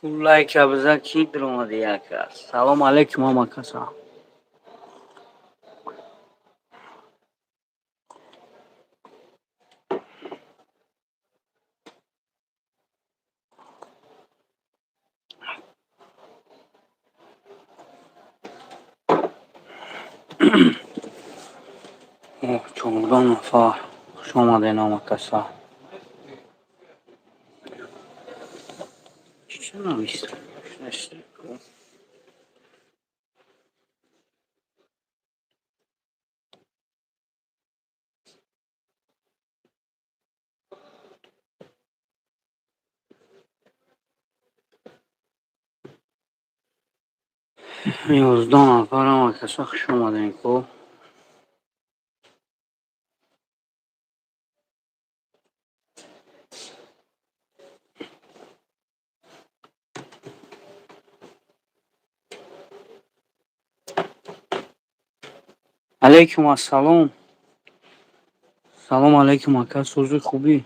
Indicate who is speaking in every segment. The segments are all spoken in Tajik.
Speaker 1: Лайка бизан, ки даромади яка. Салом алейкум ҳама каса. Оҳ, 14 нафар. Хуш омадед, ҳама каса. Чӣ нависта? 11 нафар, ҳама каса хуш омадем ку. Алейкум ассалом. Салом алейкум, ака, сӯзи хубӣ?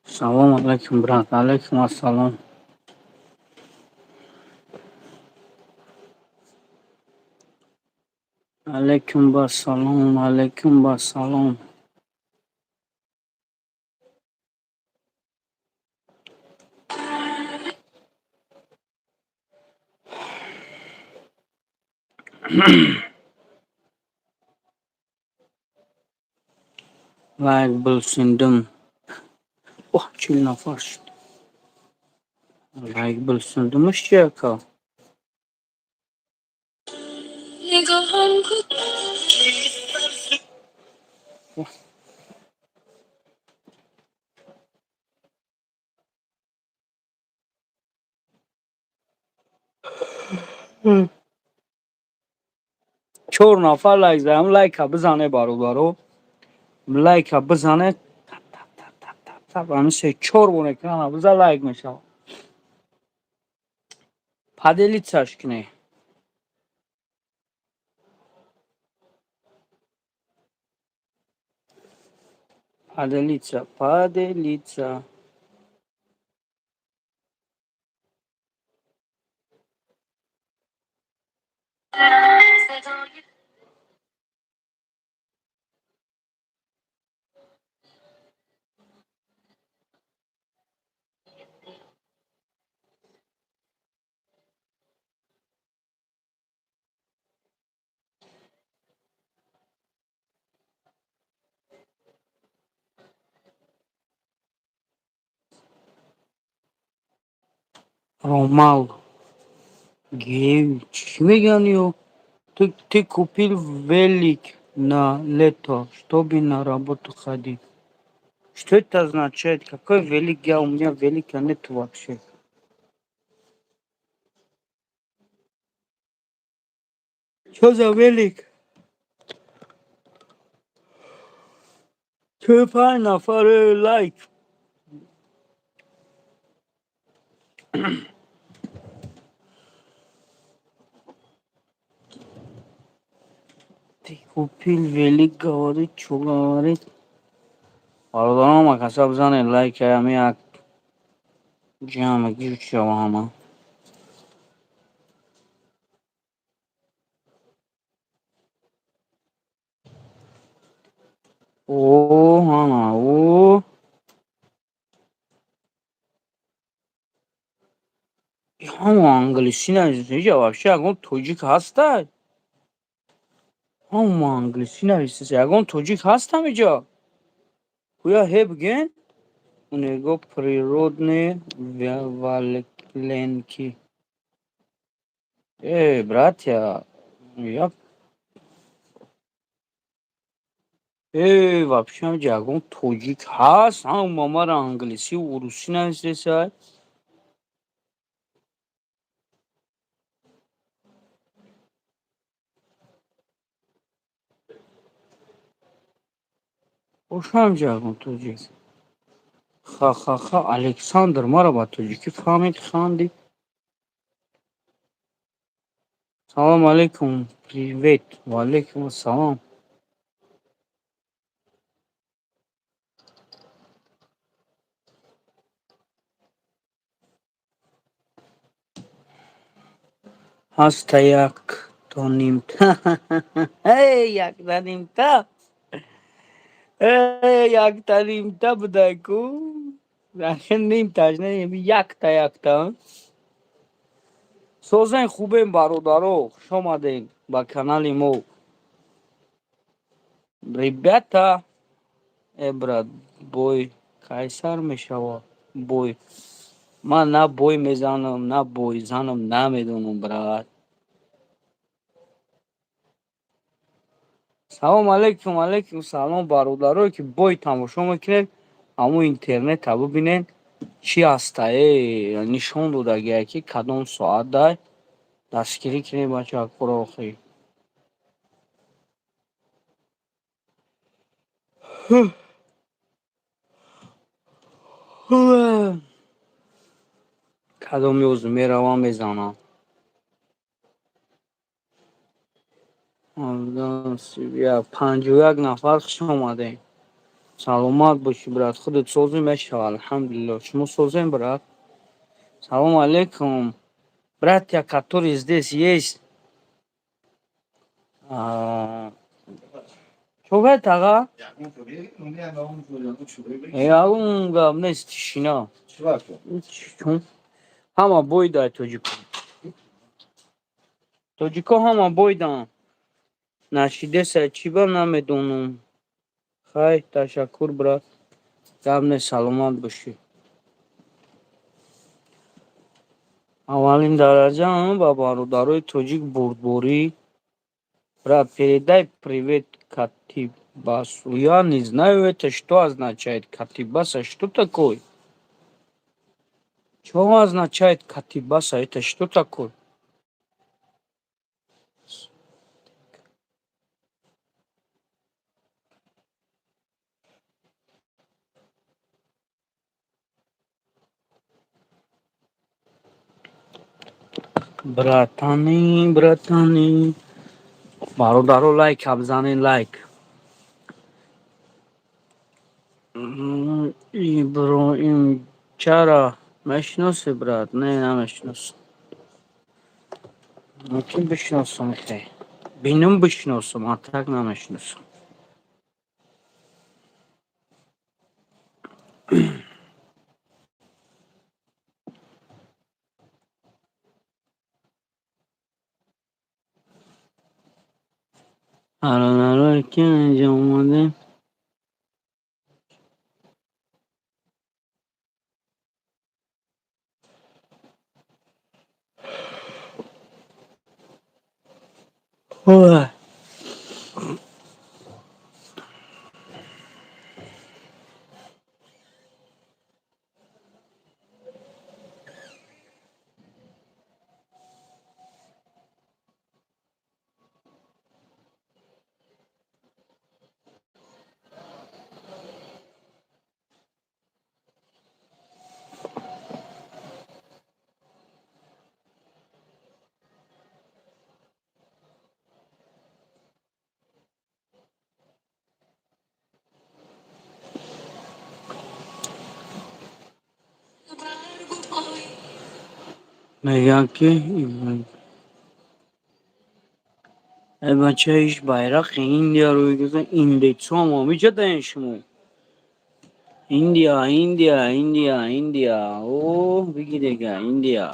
Speaker 1: Салом алейкум, брат. Алейкум ассалом. Алейкум бассалом, алейкум бассалом. Лайк билсиндим. Оҳ, 40 нафар шуд. Лайк билсиндимиш чи, ака?
Speaker 2: نگاهم کن.
Speaker 1: Оҳ. Чор нафар лайк задам, лайка бизане, бародаро. Лайка бизане. Тап тап тап тап тап тап. Ҳамин се чор бор экрана биза, лайк мешавад. Поделиться ш кунед. Поделиться, поделиться.
Speaker 2: صدای
Speaker 1: Ромал Геевич. Чӣ мегӯянд ё? Ты купил велик на лето, чтобы на работу ходить. Что это означает? Какой велик? Я у меня велика нету вообще. Что за велик? 45 нафар лайк. Ты купил велик, говорит, что говорит? Бародарам, каса бизанед лайк, ҳами як ҷамъ гирд шава ҳама. О, ҳама, о. Ҳама англисӣ нависед. Инҷа вообще ягон тоҷик ҳастай? Ҳама англисӣ нависед. Ягон тоҷик ҳаст ҳамиҷа? Гӯя ҳе бигӯен? У него природные валенки. Э, братья, я э, вообще ҳамиҷа ягон тоҷик ҳаст? Ҳама маро англисӣ урусӣ нависесай? Боша ҳамиҷа ягон тоҷик. Ха-ха-ха, Александр маро ба тоҷикӣ фаҳмид, хандид. Салому алейкум, привет. Ва алейкум ассалом. Ҳаста якто нимта. Эй, якта нимта. Эй, якта нимта будай ку. Нимташ не, якта якта. Созен, хубем, бародаро, хуш омадем ба канали мо. Ребята, э, брат, бой кай сар мешавад? Бой. Ман на бой мезанам, на бойзанам, намедонам, брат. Салом алейкум, алейкум салом, бародарое ки бой тамошо мекунед, ҳамун интернета бубинед, чӣ ҳаста, э, нишон додагия ки кадом соат дай дастгирӣ кунед бачаҳакоро охӣ. Кадом ёз меравам, мезанам. 51 нафар, хуш омадем. Саломат бошӣ, брат, худат созӣ? Мешава, алҳамдулилло. Шумо созем, брат? Салому алейкум, братья, которые здесь есть. Чо гайт, ага? Ягон гап нест, тишина. Ҳама бойдай тоҷико. Тоҷико ҳама бойдан. Нашидеса чӣ ба намедонам. Хай, ташаккур, брат. Гап нест, саломат бошӣ. Аввалин дараҷа ба бародарои тоҷик бурдборӣ. Брат, передай привет Катибасу. Я не знаю, это что означает. Катибаса что такое? Что означает Катибаса? Это что такое? Братаны, братаны. Бародаро, лайк бизанед, лайк. Иброҳим чара мешиноси, брат? Не, намешиносам. Мумкин бишиносам, хе. Бинум, бишиносам, а так намешиносам. Бародарое ки инҷо омадем. Ой. Мегӯянд ки э бача, иш байрақи Индияро гирифта, индейцҳоам ҳамиҷа даен шумо. Индия, Индия, Индия, Индия. О, бигирега, Индия.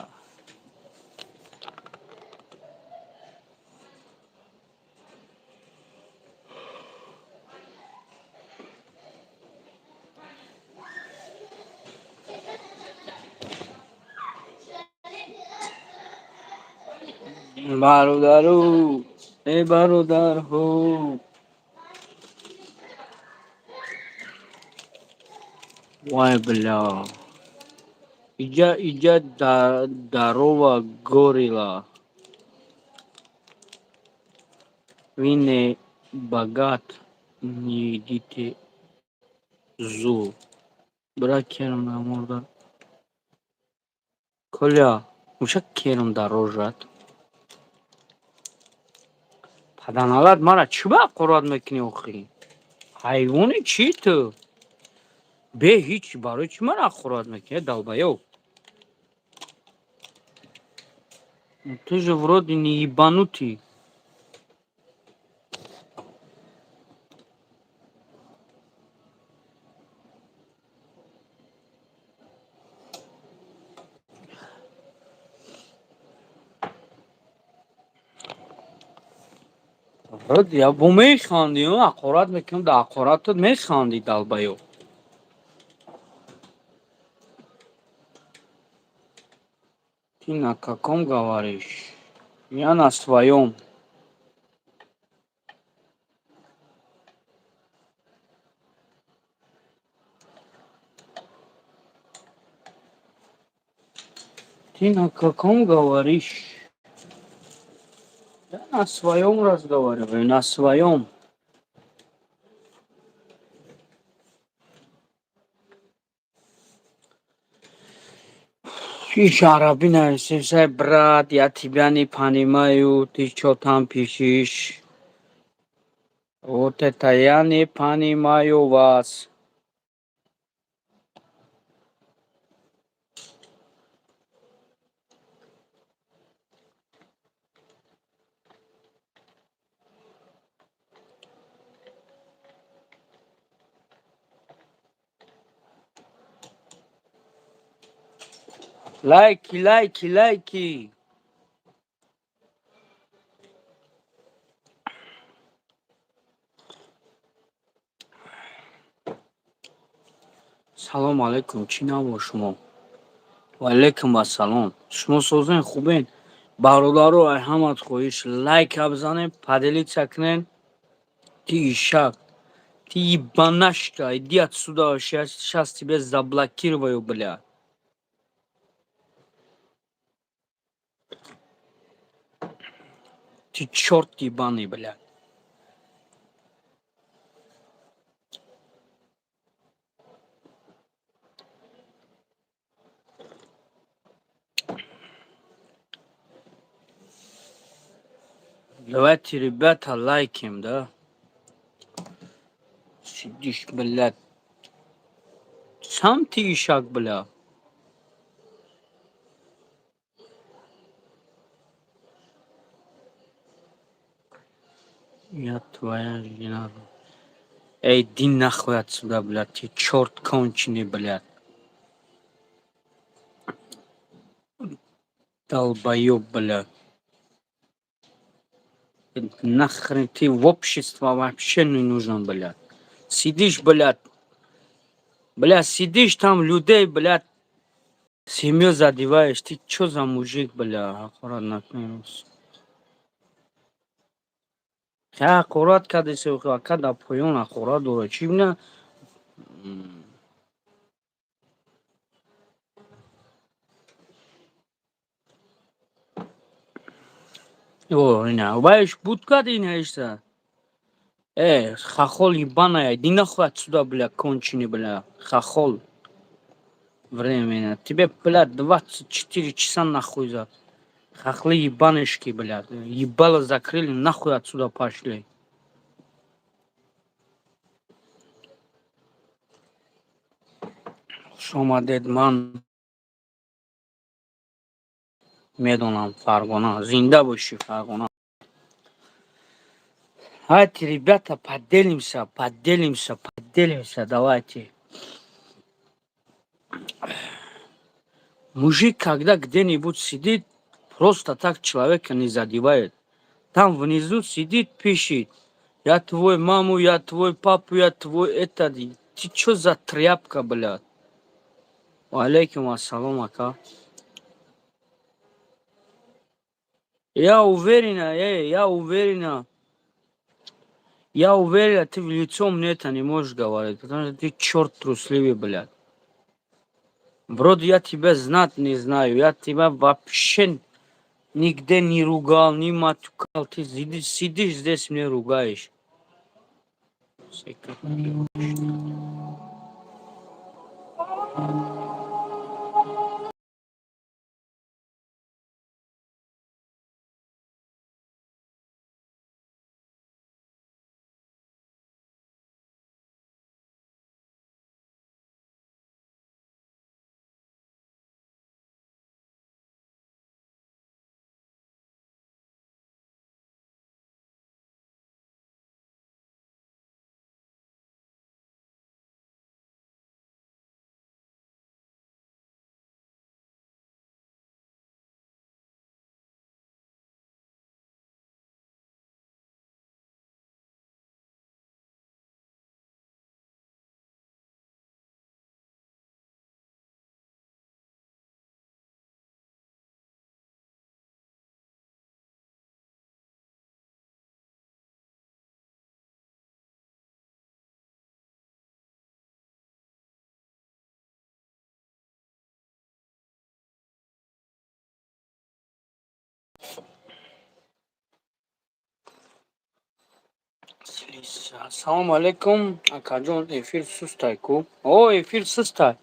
Speaker 1: Бародару, э бародарҳо. Вай, бля. Иҷа, иҷа дарова горилла. Вы не богат, не идите зу. Бра, керм мурда. Коля, муша керм дарожат. Паданалат, мара чӣ ба ҳақорат мекунӣ охӣ? Ҳайвони чӣ ту? Бе ҳеҷ барои чӣ мара ҳақорат мекунӣ, долбоёб? Ты же вроде не ебанутый. Вроде я бо механдӣ, ҳақорат мекунам, дар ҳақоратат механдӣ, долбоёб. Ты на каком говоришь? Я на своем. Ты на каком говоришь? Я на своем разговариваю, на своем. Иш арабӣ нависем, брат, я тебя не понимаю, ты чё там пишешь? Вот это я не понимаю вас. Лайки, лайки, лайки. Салом алейкум, чӣ набо шумо? Ва алейкум ассалом. Шумо созен, хубен? Бародаро, ай ҳамат хоҳиш, лайка бизанем, поделиться кунен. Ты ишак, ты ебанашка, иди отсюда, сейчас тебя заблокирую, бля. Ты черт ебаный, блядь. Давайте, ребята, лайким, да? Сидишь, блядь. Сам ты ишак, бля. Я твоя жена. Эй, иди нахуй отсюда, блядь, ты черт конченый, блядь. Долбоёб, блядь. Нахрен ты в общество вообще не нужен, блядь. Сидишь, блядь. Блядь, сидишь там людей, блядь. Семью задеваешь. Ты чё за мужик, бля? Аккуратно. Ҳақорат кардеси, ака, дар поён ҳақорат дорад. Чӣ бина? О, ина, вайш буд кад ина иша. Э, хохол ебаная, иди нахуй отсюда, бля, конченый, бля, хохол. Временно. Тебе, бля, 24 часа нахуй за. Хохлы ебанышки, блядь. Ебало закрыли, нахуй отсюда пошли. Хуш омадед, ман медонам, Фарғона. Зинда бошӣ, Фарғона. Давайте, ребята, поделимся, поделимся, поделимся, давайте. Мужик, когда где-нибудь сидит, просто так человека не задевает. Там внизу сидит, пишет: я твой маму, я твой папу, я твой этот. Ты чё за тряпка, блядь? Алейкум ассалом, ака. Я уверена, эй, я уверена. Я уверена, ты в лицо мне это не можешь говорить, потому что ты черт трусливый, блядь. Вроде я тебя знать не знаю, я тебя вообще нигде не ругал, не матюкал. Ты сидишь, сидишь здесь, мне ругаешь. Секрет. Ассалому алайкум, акаҷон, эфир сустай ку? О, эфир сустай.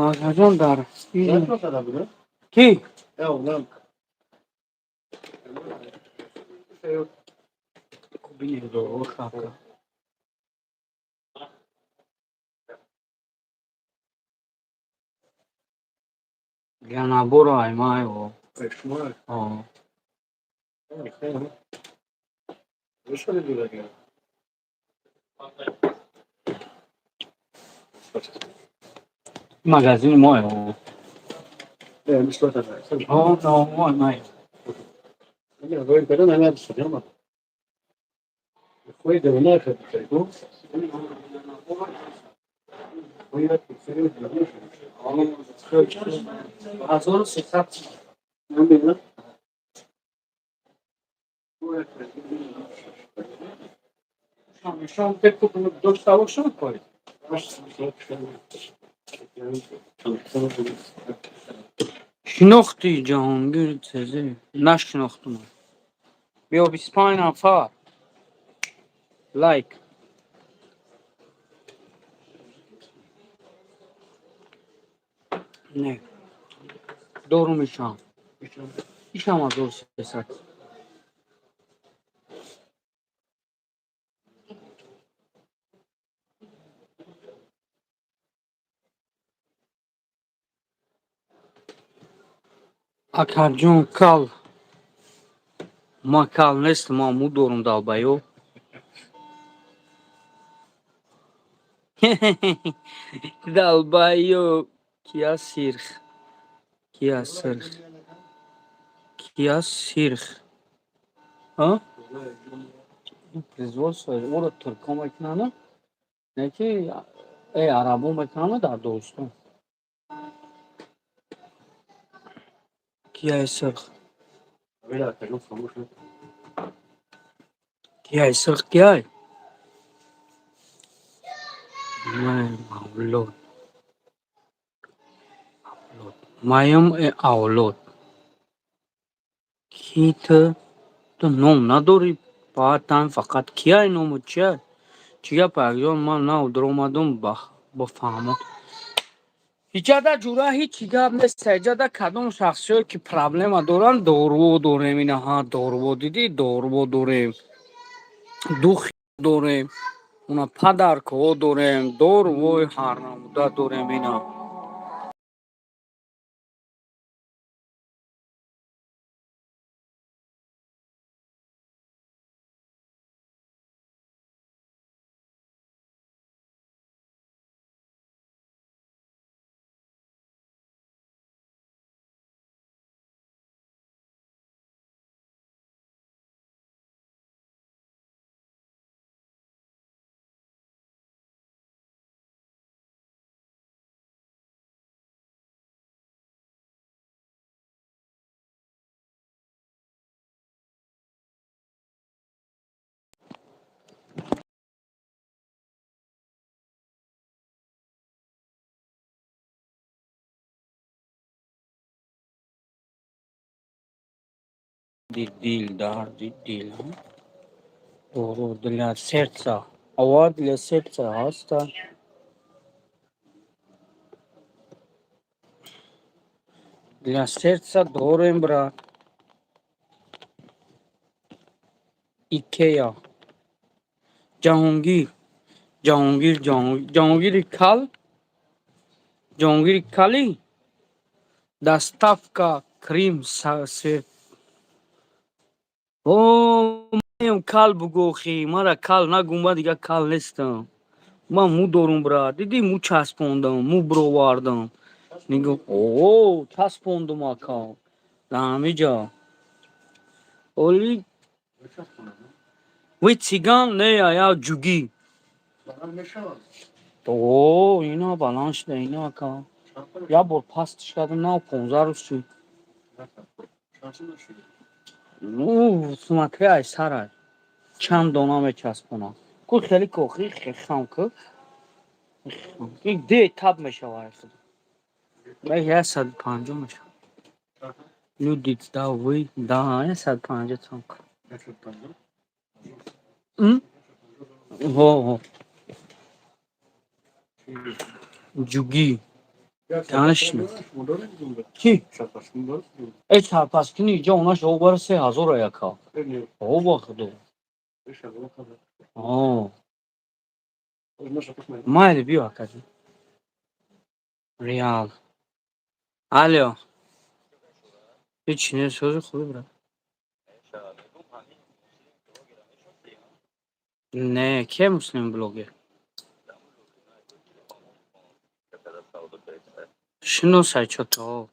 Speaker 1: Акаҷон, дар ки? Для набора аймаево. Магазини моево. Май. 1300. Шом дошта бошам кори. Шинохти Ҷаҳонгир Цезе? Нашинохтум. Биё, 25 нафар. Лайк. Не. Дорум ишам. Ишам 1300. Акаҷон, кал. Ман кал нестам, ман мӯ дорум, долбоёб. Долбоёб. Кия сирх. Кия сирх. Кия сирх. А? Производство ӯро туркҳо мекунанд, не ки арабо мекунанд дар Догистон. Кияи сирх. Кияи сирх кияй? Маем авлод. Авлод. Маем э авлод. Ки ту? Ту ном надорӣ? Баъдан фақат кияй ному чия? Чӣ гапа, акҷон, ман нав дуромадум, бифаҳмам. Иҷада ҷура ҳичи гап нест. Иҷада кадом шахсиҳое ки проблема доранд, доруво дорем инаҳа, доруво дидӣ, доруво дорем. Дух дорем. Уна подаркаҳо дорем, дорувои ҳарнамуда дорем ина. Дил, дарди дил. Дору для сердца. Ава для сердца ҳаста. Для сердца дорем, брат. Икея. Ҷаҳонгир, Ҷаҳонгир, Ҷаҳонгири кал, Ҷаҳонгири калӣ. Доставка Крым. О, кал бугӯ, мара кал нагӯ, ма дига кал нестам. Ман мӯ дорум, брат, дидӣ, мӯ часпондам, мӯ бировардам. Нигоҳ, о, часпондум, ака, дар ҳамиҷа. Оли вы цыган? Не, я ҷугӣ. О, ина баланд шуда, ина, ака. Як бор пастиш кардам, на 15 рӯз шуд. Ну, смотря ай сарай чанд дона мечаспонам. Ку хеле кохи хам ку де таб мешавад, 150 мешавад. Люди, да, вы, да, 150 сом. Ҳо, ҷугӣ, конечно. Чӣ? Э, чарпаскини иҷа онаш обара 3000 яка. О, ба худо. О. Майли, биё, акаҷон. Реал. Алё. Ҳеҷ не, сози хуби, брат. Не, ке муслим блогер? Шиносай чото.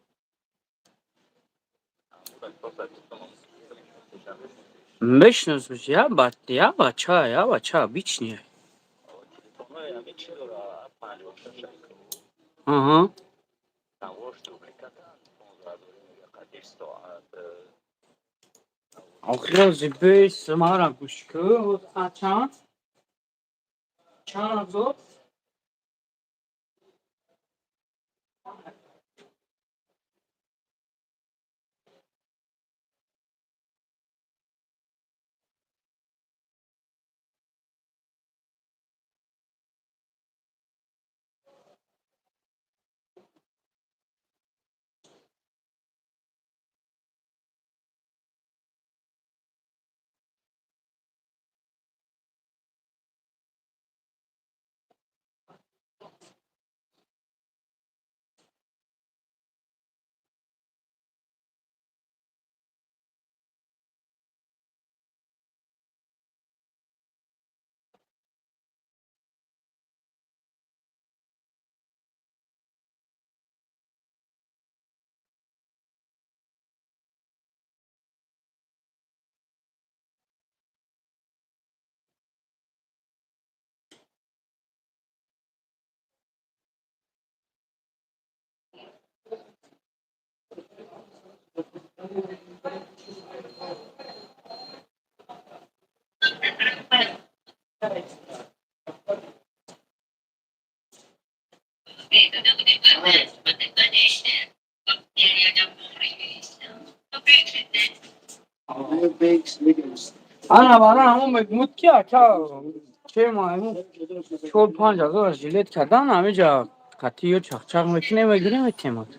Speaker 1: Мешиносмиш, я бача, я бача, бични. Аҳа. Охир зибес мара гӯш ку, чанд? Чанд ҳазор? Ана бара ҳамон мегмуд, ки ака, че ма 4-5 ҳазор жилет кардан, ҳамиҷа қатъи ё чақчақ мекунем, мегирем, метемад.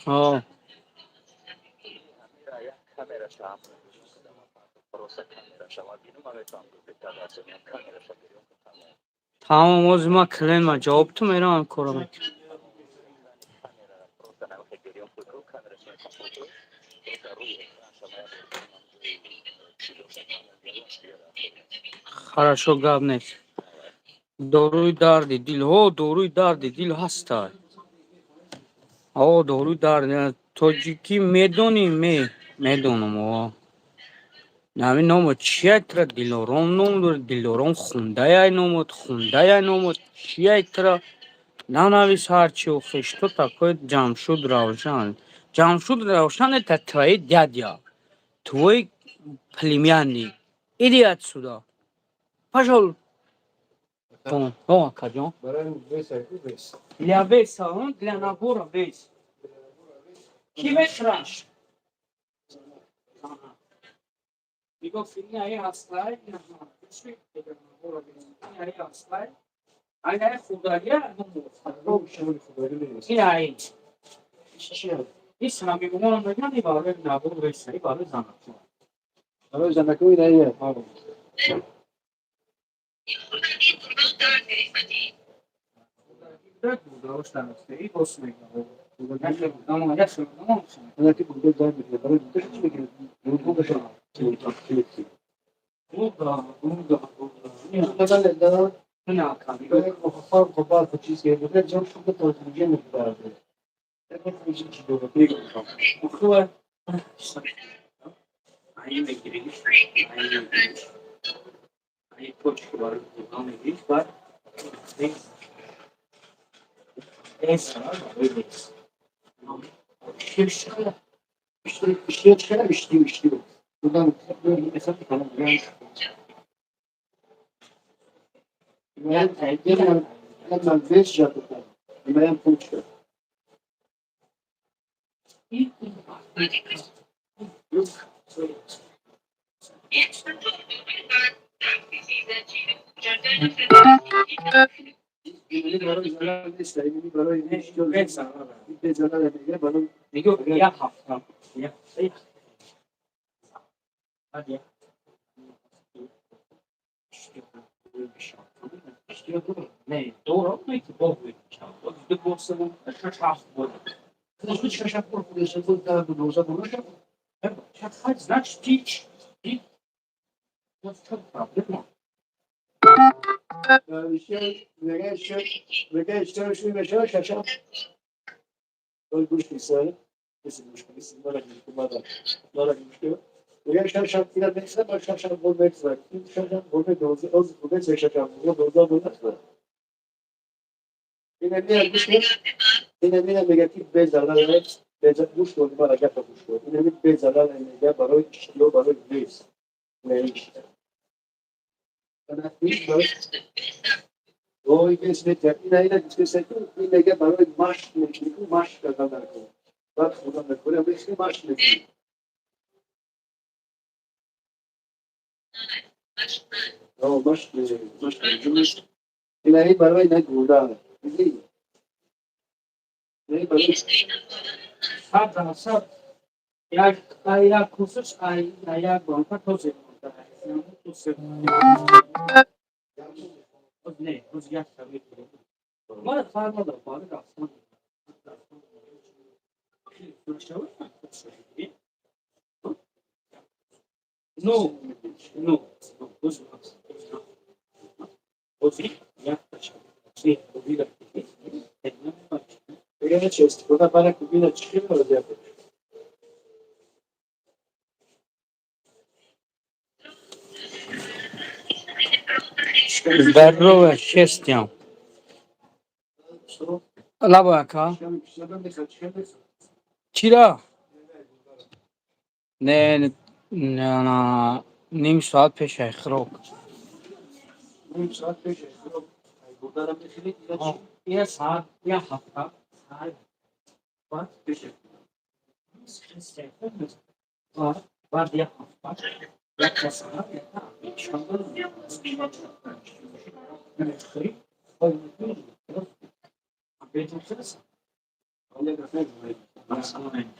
Speaker 1: Ҳо. Тамом, ҳозир ман клиентма ҷавоб ту мерам, ҳам кора мекунам. Хорошо, гап нест. Доруи дарди дил, ҳо, доруи дарди дил ҳастай. Ҳо, доруи дарди. Тоҷикӣ медонӣ? Медонам, о. Ҳамин номо чия тра? Дилором ном дорад, Дилором хундаяй номот, хундаяй номот, чияй тра? Нанавис ҳарчи, охи, что такое Ҷамшуд Равшан? Ҷамшуд Равшан это твои дядя, твой племянник. Иди отсюда. Пошел. Вон, о, акаҷон. Для веса, для набора вес. Ки метраш? Нигоҳ, ин ҳастай, ин ҳастай. Ай хурдагия, ин ай. Ин самимона мегӯянд, ин барои набор веса, ин барои занако.
Speaker 3: Барои занако ина. Занаки гурда дар мекунад. Барои гурда чӣ мекунад? Гурда.
Speaker 1: Гурда,
Speaker 3: гурда.
Speaker 1: гурда.
Speaker 3: چیز که بوده جمع شده تا دیگه می‌برد.
Speaker 1: Ай мегириш, ай мегириш. Ай точка барои гурда мегириш, баъд вес барои вес.
Speaker 3: İşliyor çıkar, işliyor, işliyor. Buradan mesela tamam. Ben 5 yaptım. Ben pul çıkar.
Speaker 1: میگه یه هفته یه هفته بعد یه не дора ки бог ду босаву шаш ҳафт буд. Значит, ти вот в чем проблема? 100% як як курсаш як банка то се то се не боз як мара фарқ надорад, баъд рафтан. Ну, боз боз як
Speaker 3: استفاده برای کبینه چی رو
Speaker 1: Здорово, счастья. Лабака. Чира? Не, не, ним соат пеш ай хӯрок.
Speaker 3: Ним соат пеш ай хӯрок. Гурдара мехӯред?
Speaker 1: Я саат, я ҳафта, саат баъд пеш. Баъд я ҳафта, як саат, мехӯрӣ.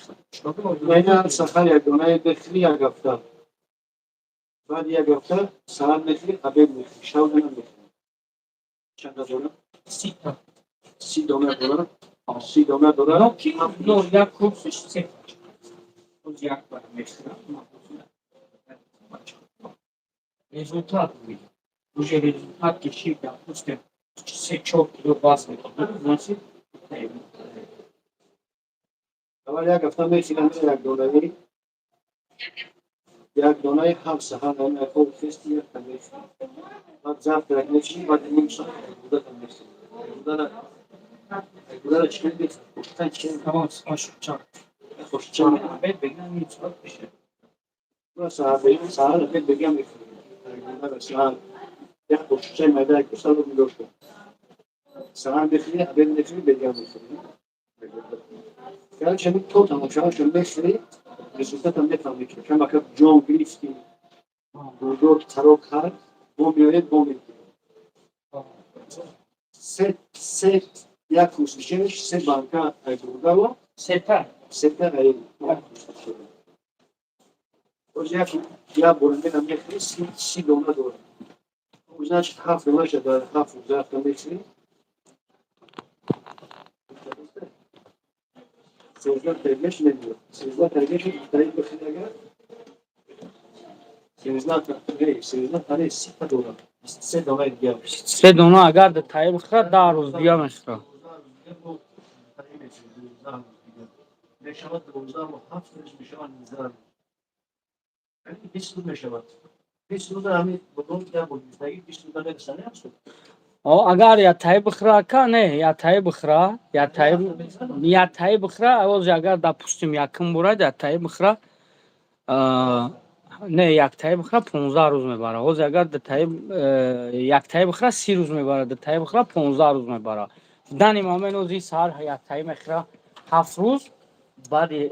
Speaker 3: Ина сафар ягонаи бехӯрӣ як ҳафта. Баъд як ҳафта саҳар мехӯрӣ, обед мехӯрӣ, шав намехӯрӣ. Чанда дона?
Speaker 1: 30 та.
Speaker 3: 30 дона дора? 30 дона дора?
Speaker 1: Но як курсиш се. Боз як бар мехӯрам. Результат будет. Уже результат ки допустим, 3-4 кило вазн мекунам, значит,
Speaker 3: Аввал як ҳафта мехӯрам як донаи. Як донаи ҳафт саҳар хоб хести якта мехӯрӣ. Баъд завтрак мечинӣ, баъд ним соат гурдата мехӯрӣ. Гурдара гурдара чӣ мехӯрӣ? Хӯшта чӣ?
Speaker 1: Тамом, ошча.
Speaker 3: Хӯшча.
Speaker 1: Обед бегам ним соат пеша.
Speaker 3: Саҳар саҳар обед бегам мехӯрӣ. Гурдара саҳар як хӯшчаи майда як кусаро мегошта. Саҳар мехӯрӣ, обед мехӯрӣ, бегам мехӯрӣ. Короче, то тамошо мехӯрӣ, результатам мефаҳмӣ, ки камака ҷон гирифтӣ, гурдот қарор кард, бо меояд, бо мегирӣ. Се се як курс мешавиш, се банка гурдаро.
Speaker 1: Сета.
Speaker 3: Сета ай як рӯз. Як як бор мена мехӯри, 30 дона дорад. Значит, 7 донаша дар 7 рӯз рафта мехӯри. 13 тагаш намеёд. 13 тагаш таи бихӯри агар. 13 таи 30 дорад. 23 донаи дигар.
Speaker 1: Се дона агар дутаи бихӯрад, 10 рӯз дига мехӯрад.
Speaker 3: Мешавад 12 ва 7 рӯз, мешавад 19 рӯз. Яъне 20 рӯз мешавад. 20 рӯз ҳамин бодом як бор гирифтагӣ 20 рӯза мерасад, не ҳасту?
Speaker 1: О, агар яктаи бихӯра, ака, не, яктаи бихӯра, яктаи бихӯра, ози агар, допустим, якум бурад, яктаи бихӯра, не, яктаи бихӯра 15 рӯз мебарад. Ҳозир агар дутаи, яктаи бихӯра 30 рӯз мебарад, дутаи бихӯра 15 рӯз мебарад. В данный момент ози саҳар яктаи мехӯра 7 рӯз, баъди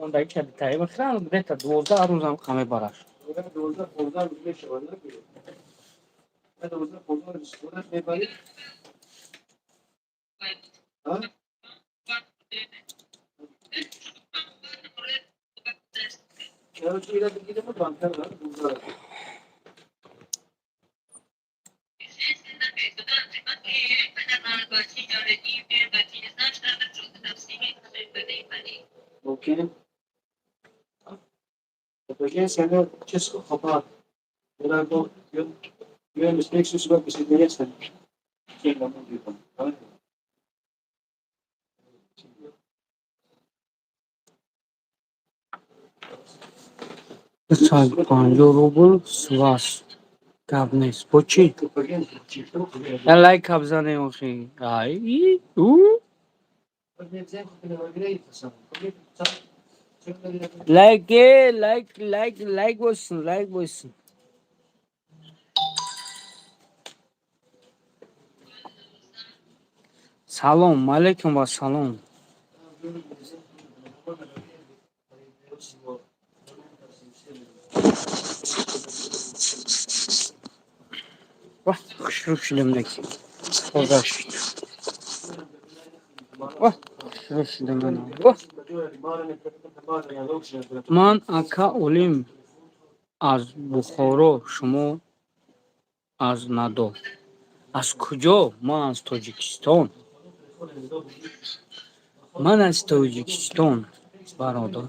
Speaker 1: мондагиша дутаи мехӯра, где-то 12 рӯзам қа мебарад.
Speaker 3: 12, 15 рӯз мешавад, на? 12, 15 рӯз истифода мебарӣ. А? Короче, ира бигирем банкар 12. Мумкин. Патоген чисто хопа. Yo misplaced que se interesan. Sí, no, no,
Speaker 1: 250 рубл с вас. Гап нест. Бо чӣ? Я лайк бзанем охи. Ай, у. Лайк, лайк, лайк, лайк бошин, лайк бошин. Салом, алейкум ва салом. Вах, хушрӯ шудем неки. Тоза шуд. Вах, хушрӯ шудем. Вах. Ман ака Олим аз Бухоро, шумо аз надо. Аз куҷо? Ман аз Тоҷикистон. Ман аз Тоҷикистон, бародар.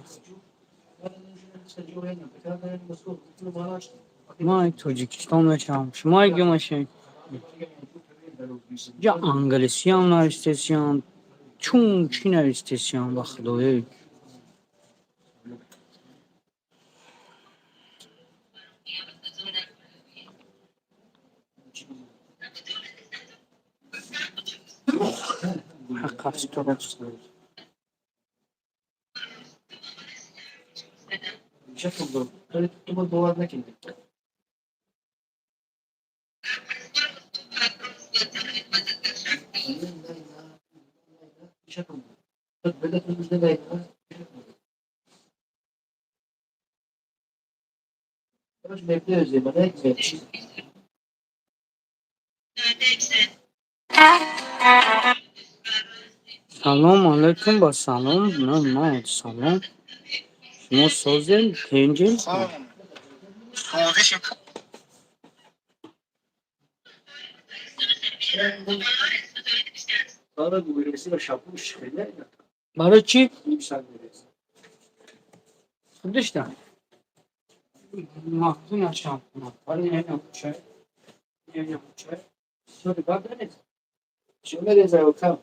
Speaker 1: Ман Тоҷикистон мешавам. Шумо ки мешавед? Ҷа англисиам навистесиям. Чун чӣ навистесиям, ба худое. Ҳақ аст туро.
Speaker 3: Ту бовар накунӣ.
Speaker 1: Салом алейкум ба салом. На, ма салом. Шумо созем, тинҷем?
Speaker 4: Созиши
Speaker 1: Барои чӣ? Худишта. Маҳзун шампуна. Барои чой. Чой. Соли бад нест.
Speaker 3: Чӣ мереза кам?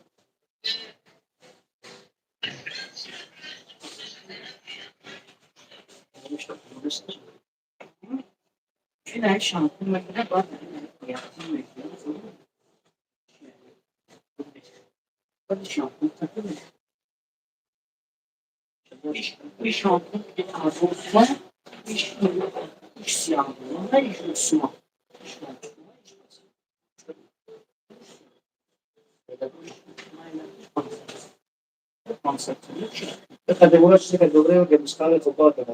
Speaker 1: Чӣ на шампун мекунад, баъд мекунад. Баъд шампун такунед. Иш шампун 1000 сума, иш 30 сума, иш 100 сума. 500 сума.
Speaker 3: Категория чизе категория гемискали хопа да.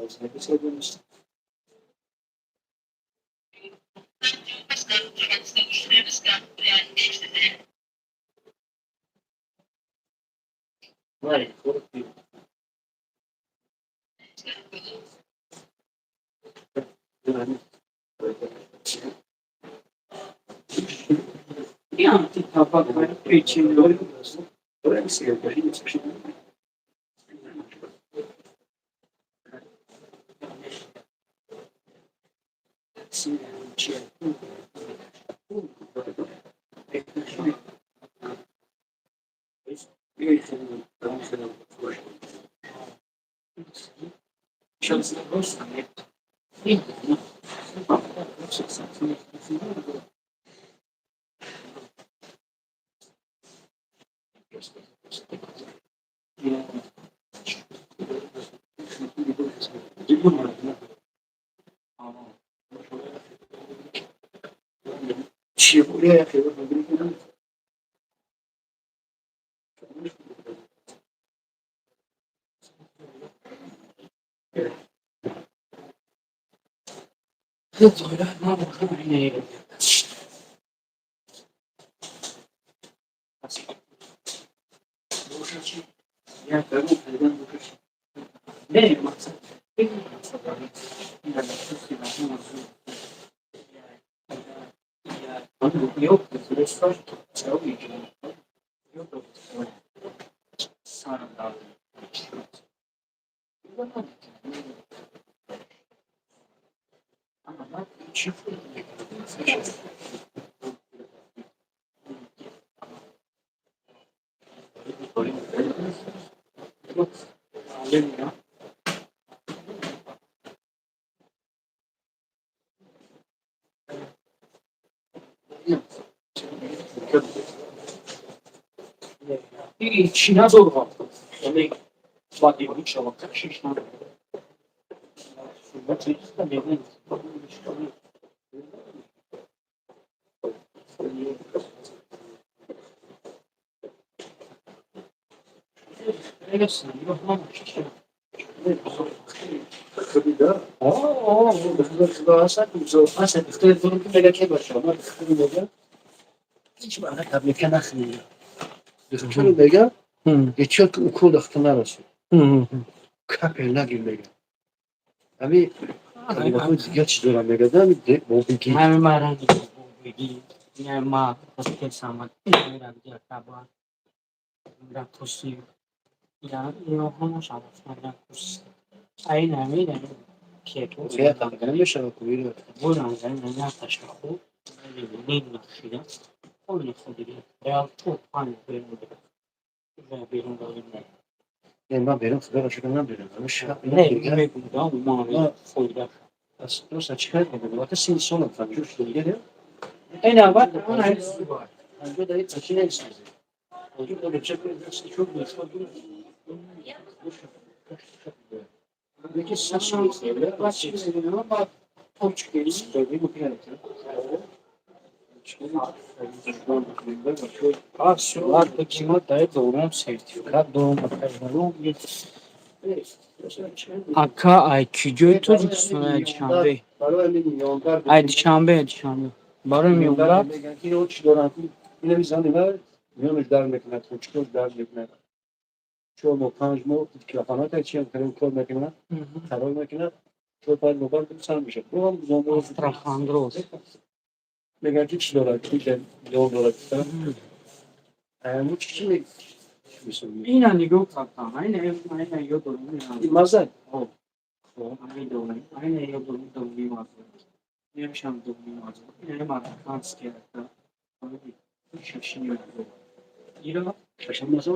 Speaker 1: Ака, ай куҷои Тоҷикистон? Ай Душанбе? Ай Душанбе, Душанбе. Барои меомад? Астрахандроз. Ина нигоҳ кардам. Айна айна ёд дорам. Айн дорам. Айна ёд дорам дуввуми маза. Инамшам дуввуми маза. Ина марокканский ака. Шашими маза. Ира шашими маза.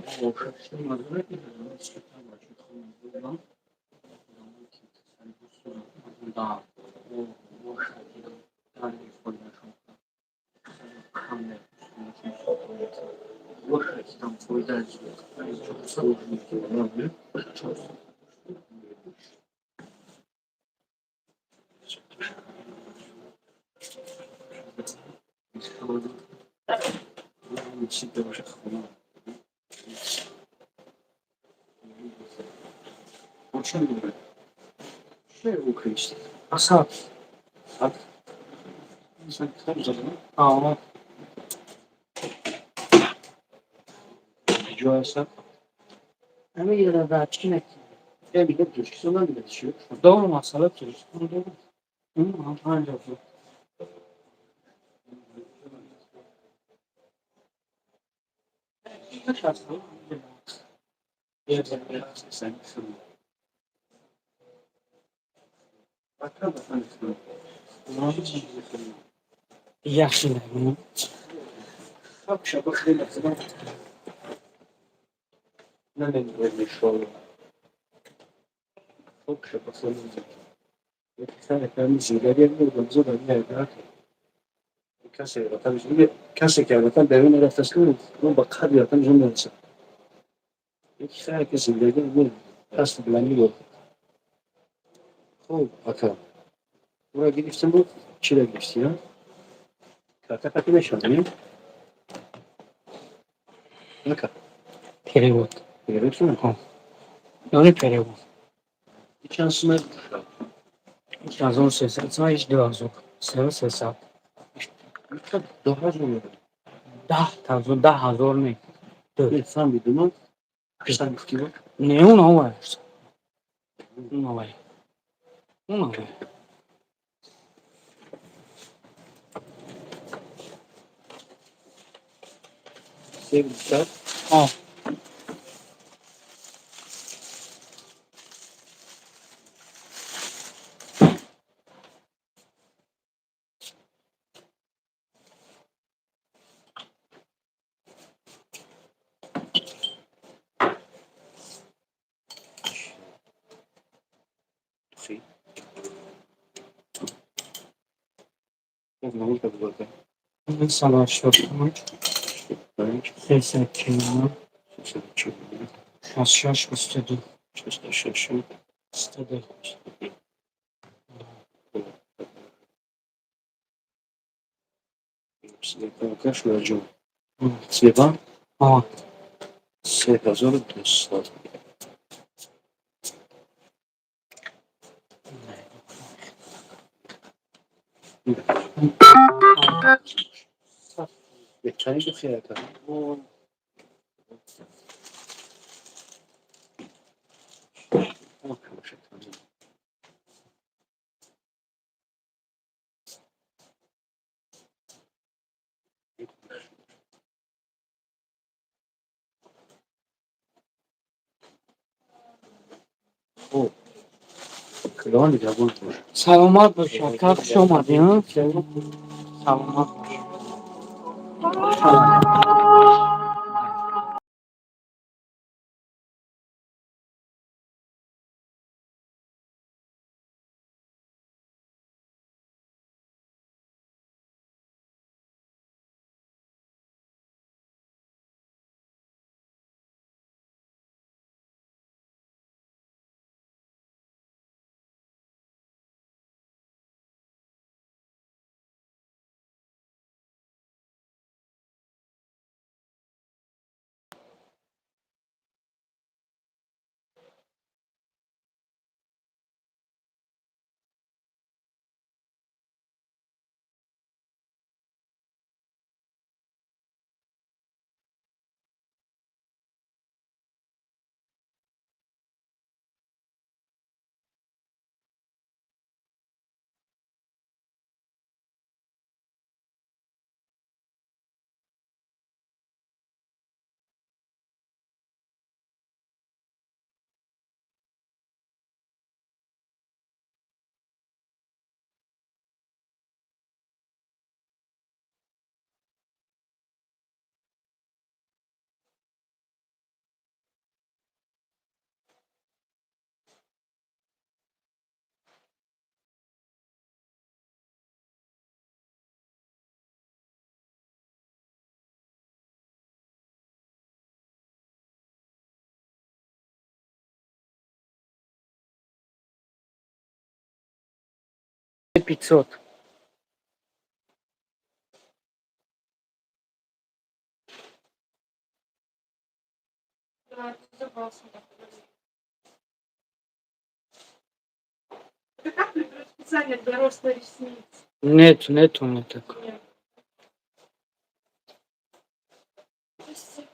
Speaker 1: 5000. Яхши.
Speaker 3: Касе ки албатта берун рафтааст, ба қадри ватанашон мерасад. Яке зиндагӣ пасту баландӣ дорад. Хуб, ака, ура гирифтем, буд чира гирифтӣ, карта қати мешавад, не ака?
Speaker 1: Перевод.
Speaker 3: Перевод кунам?
Speaker 1: Яъне перевод.
Speaker 3: Чанд сума?
Speaker 1: 1300 сомон, ҳеҷ 2000. 3300.
Speaker 3: 10,000?
Speaker 1: 10,000, 10,000 не.
Speaker 3: Фаҳмидум, 800 гуфтӣ.
Speaker 1: Не, он овай. Он овай. Он овай.
Speaker 3: 300.
Speaker 1: О. 185, 349, 66, 22.
Speaker 3: 66.
Speaker 1: 22.
Speaker 3: Слева?
Speaker 1: О.
Speaker 3: 3200. Беҳтарин духи, ака. Хуб, худованд нигаҳбон бошад.
Speaker 1: Саломат бош, ака, хуш омадӣ. Саломат бош. 500.
Speaker 2: Да, ты забрался. Это капли специально для роста ресниц.
Speaker 1: Нет, нет у меня такого.
Speaker 2: Нет. Спасибо.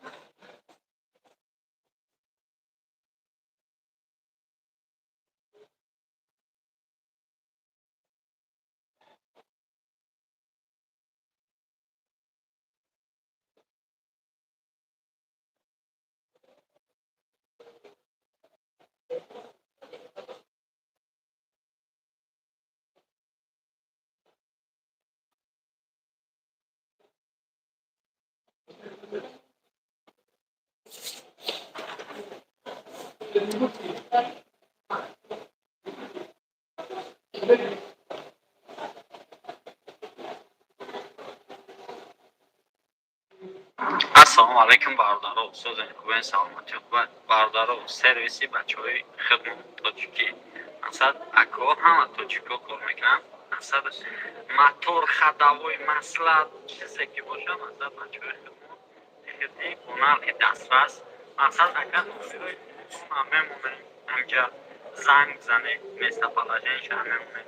Speaker 5: Ассалому алайкум, бародаро, созен, хубен, саломатӣ хуб, бародаро. Сервиси бачаҳои хидмат тоҷикӣ, масалан, ако ҳама тоҷико кор мекунанд, масалан, мотор, ходовой, масла, чизе ки боша, масалан, бачаҳои хидмат хидӣ бо нархи дастрас. Масалан, агар номерои телефона мемонем ҳамҷа, занг бизанед, местоположениеша мемонем.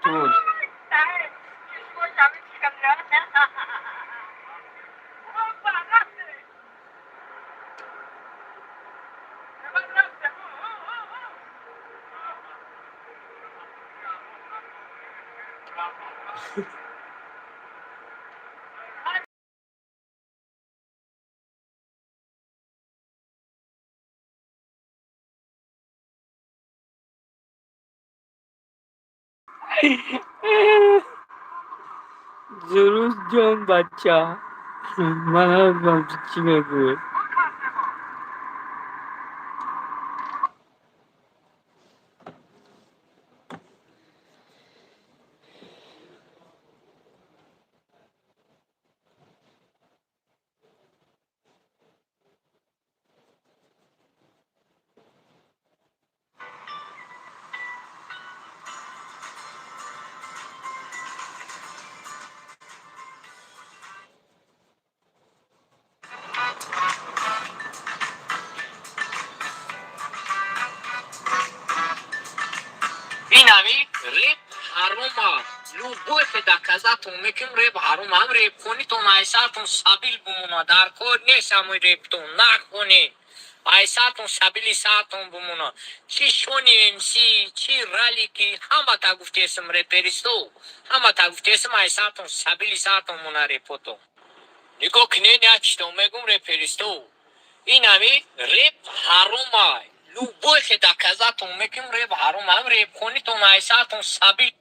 Speaker 1: Что? Дуруст, ҷон, бача. Ман намедонам, ту чӣ мегӯӣ.
Speaker 6: Инави реп ҳарома. Любой хе доказатон мекунем, реп ҳаром. Ҳам репхонитон айсартон сабил бумона, дар кор нест. Ҳамои рептон нахонед. Ай саатон сабили саатон бумона. Чӣ Шони МС, чӣ Ралики, ҳамата гуфтесм, реперисто, ҳамата гуфтесм, ай саатон сабили саатон мона репото. Нигоҳ кунед, як чито мегум, реперисто. Ин ҳами реп ҳаромай. Любой хе доказатон мекунем, реп ҳаром. Ҳам репхонитон ай саатон сабил.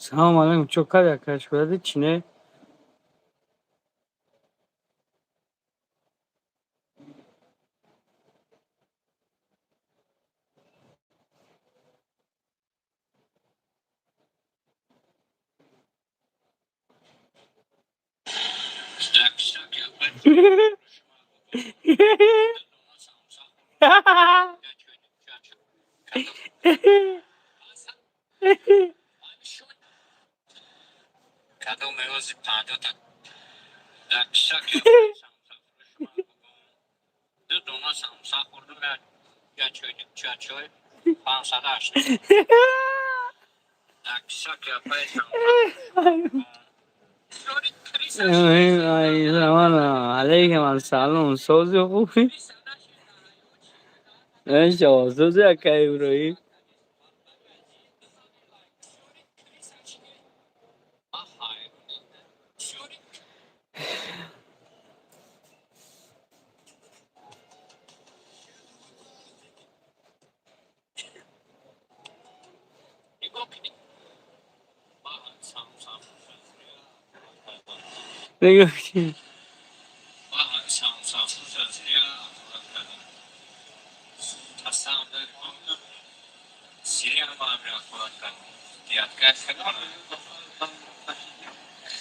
Speaker 1: Салом алейкум, чо карди, акаш кӯдади чӣ не?
Speaker 6: Кадом меози 50-та дар шаки ду дона самса хӯрдум, як чойник чой 508. Дар шаки апаи самса.
Speaker 1: Алейкум ассалом, сози, хубӣ? Иншоалло, сози, ака Иброҳим. Нигоҳ кун.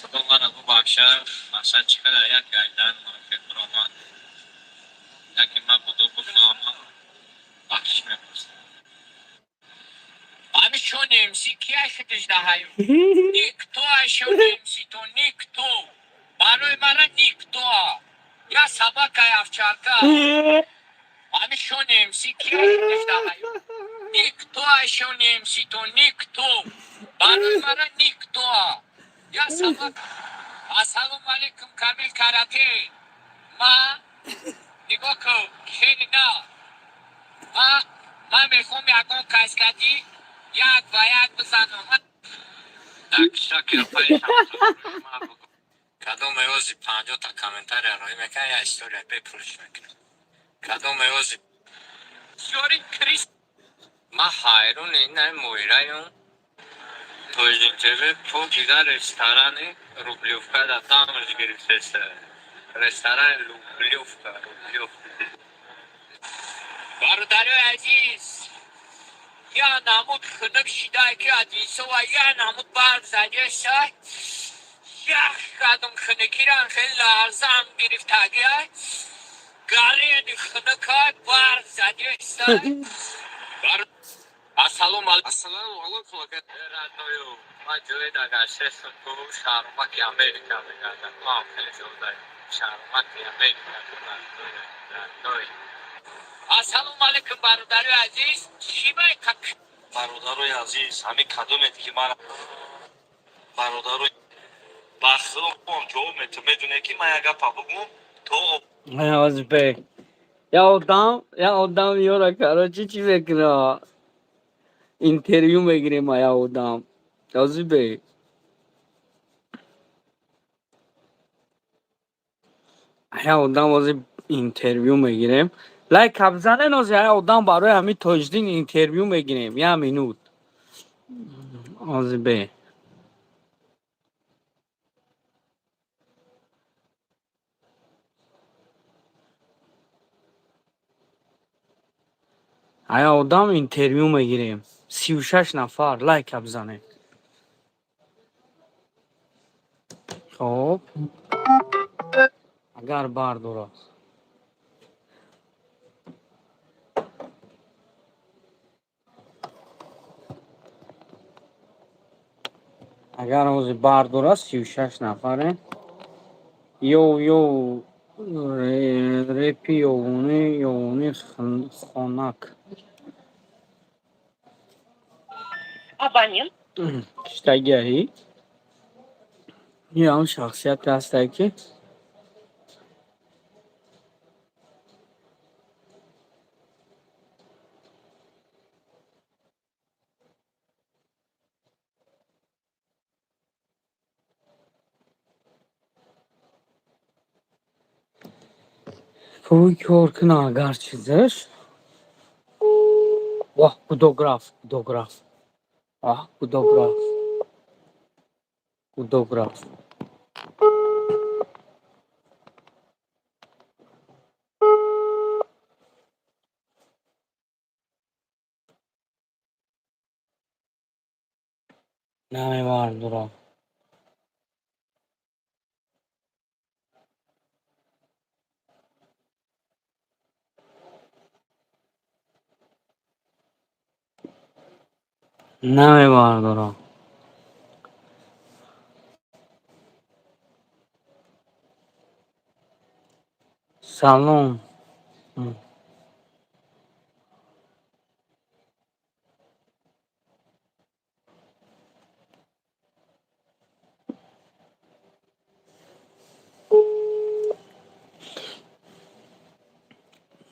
Speaker 6: Худо мана бубахша, мақсад чӣ қадар як гайдан фикр омад, яке ман буду бифаҳмам, бахшиш мепурсам. Ҳами Шони МС кия шудиш даҳаю? Никто ай Шони МС то никто. Барои мара никто. Я собака овчарка. Ҳами Шони МС кия шудиш даҳаю? Никто ай Шони МС то никто. Барои мара никто. Я собака. Ассалому алейкум, Камил Карате. Ма нигоҳ кун, хеле на. Ман мехоҳам ягон каскадӣ як ба як бизанам. Кадом меози 50-та комментария роӣ мекунад, я история бепулиш мекунам. Кадом меози Сёри Крис. Ма ҳайрон ина моираён. Тоҷик ТВ по дигар ресторани Рублёвка да дамаш гирифтеса. Ресторани Рублёвка, Рублёвка. Бародарои азиз, я намуд хунук шидай ки Одинцова, я намуд барф задеса. Ях кадом хунукиран хеле ларзам гирифтагиай. Гарени хунукай барф задеса. Ассалому алейкум.
Speaker 4: Ассалому алайкум, ака.
Speaker 6: Родною, ман ҷое дагаштестам, ту шаҳрумаки Америка мегардам. Ман хеле ҷодай шаҳрумаки Америка ту родной. Ассалому алейкум, бародарои азиз. Чӣ бай как
Speaker 4: Бародарои азиз, ҳамин кадомед ки ман бародарои ба худом ҷавоб метам, медоне ки ман як гапа бугум то
Speaker 1: Озбек. Я одам ёра, короче, чӣ мекуна? Интервю мегирем, я одам. Озбек. Я одам ози интервю мегирем. Лайк бизанен ози, я одам барои ҳамин Тоҷиддин интервю мегирем. Я минут. Озбек. Ая одам интервю мегирем. 36 нафар лайка бизанед. Хоб. Агар бардорад. Агар ҳозир бардорад, 36 нафаре. Йоу, йоу. Репи ёвони ёвони хонак.
Speaker 7: Абонент.
Speaker 1: Киштагиаҳӣ? Ин ҳам шахсияте ҳастае, ки пул кор куна, агар чизаш. Воҳ, гудок рафт, гудок рафт. Оҳ, гудок рафт. Гудок рафт. Намебардорам. Намебардорам. Салом.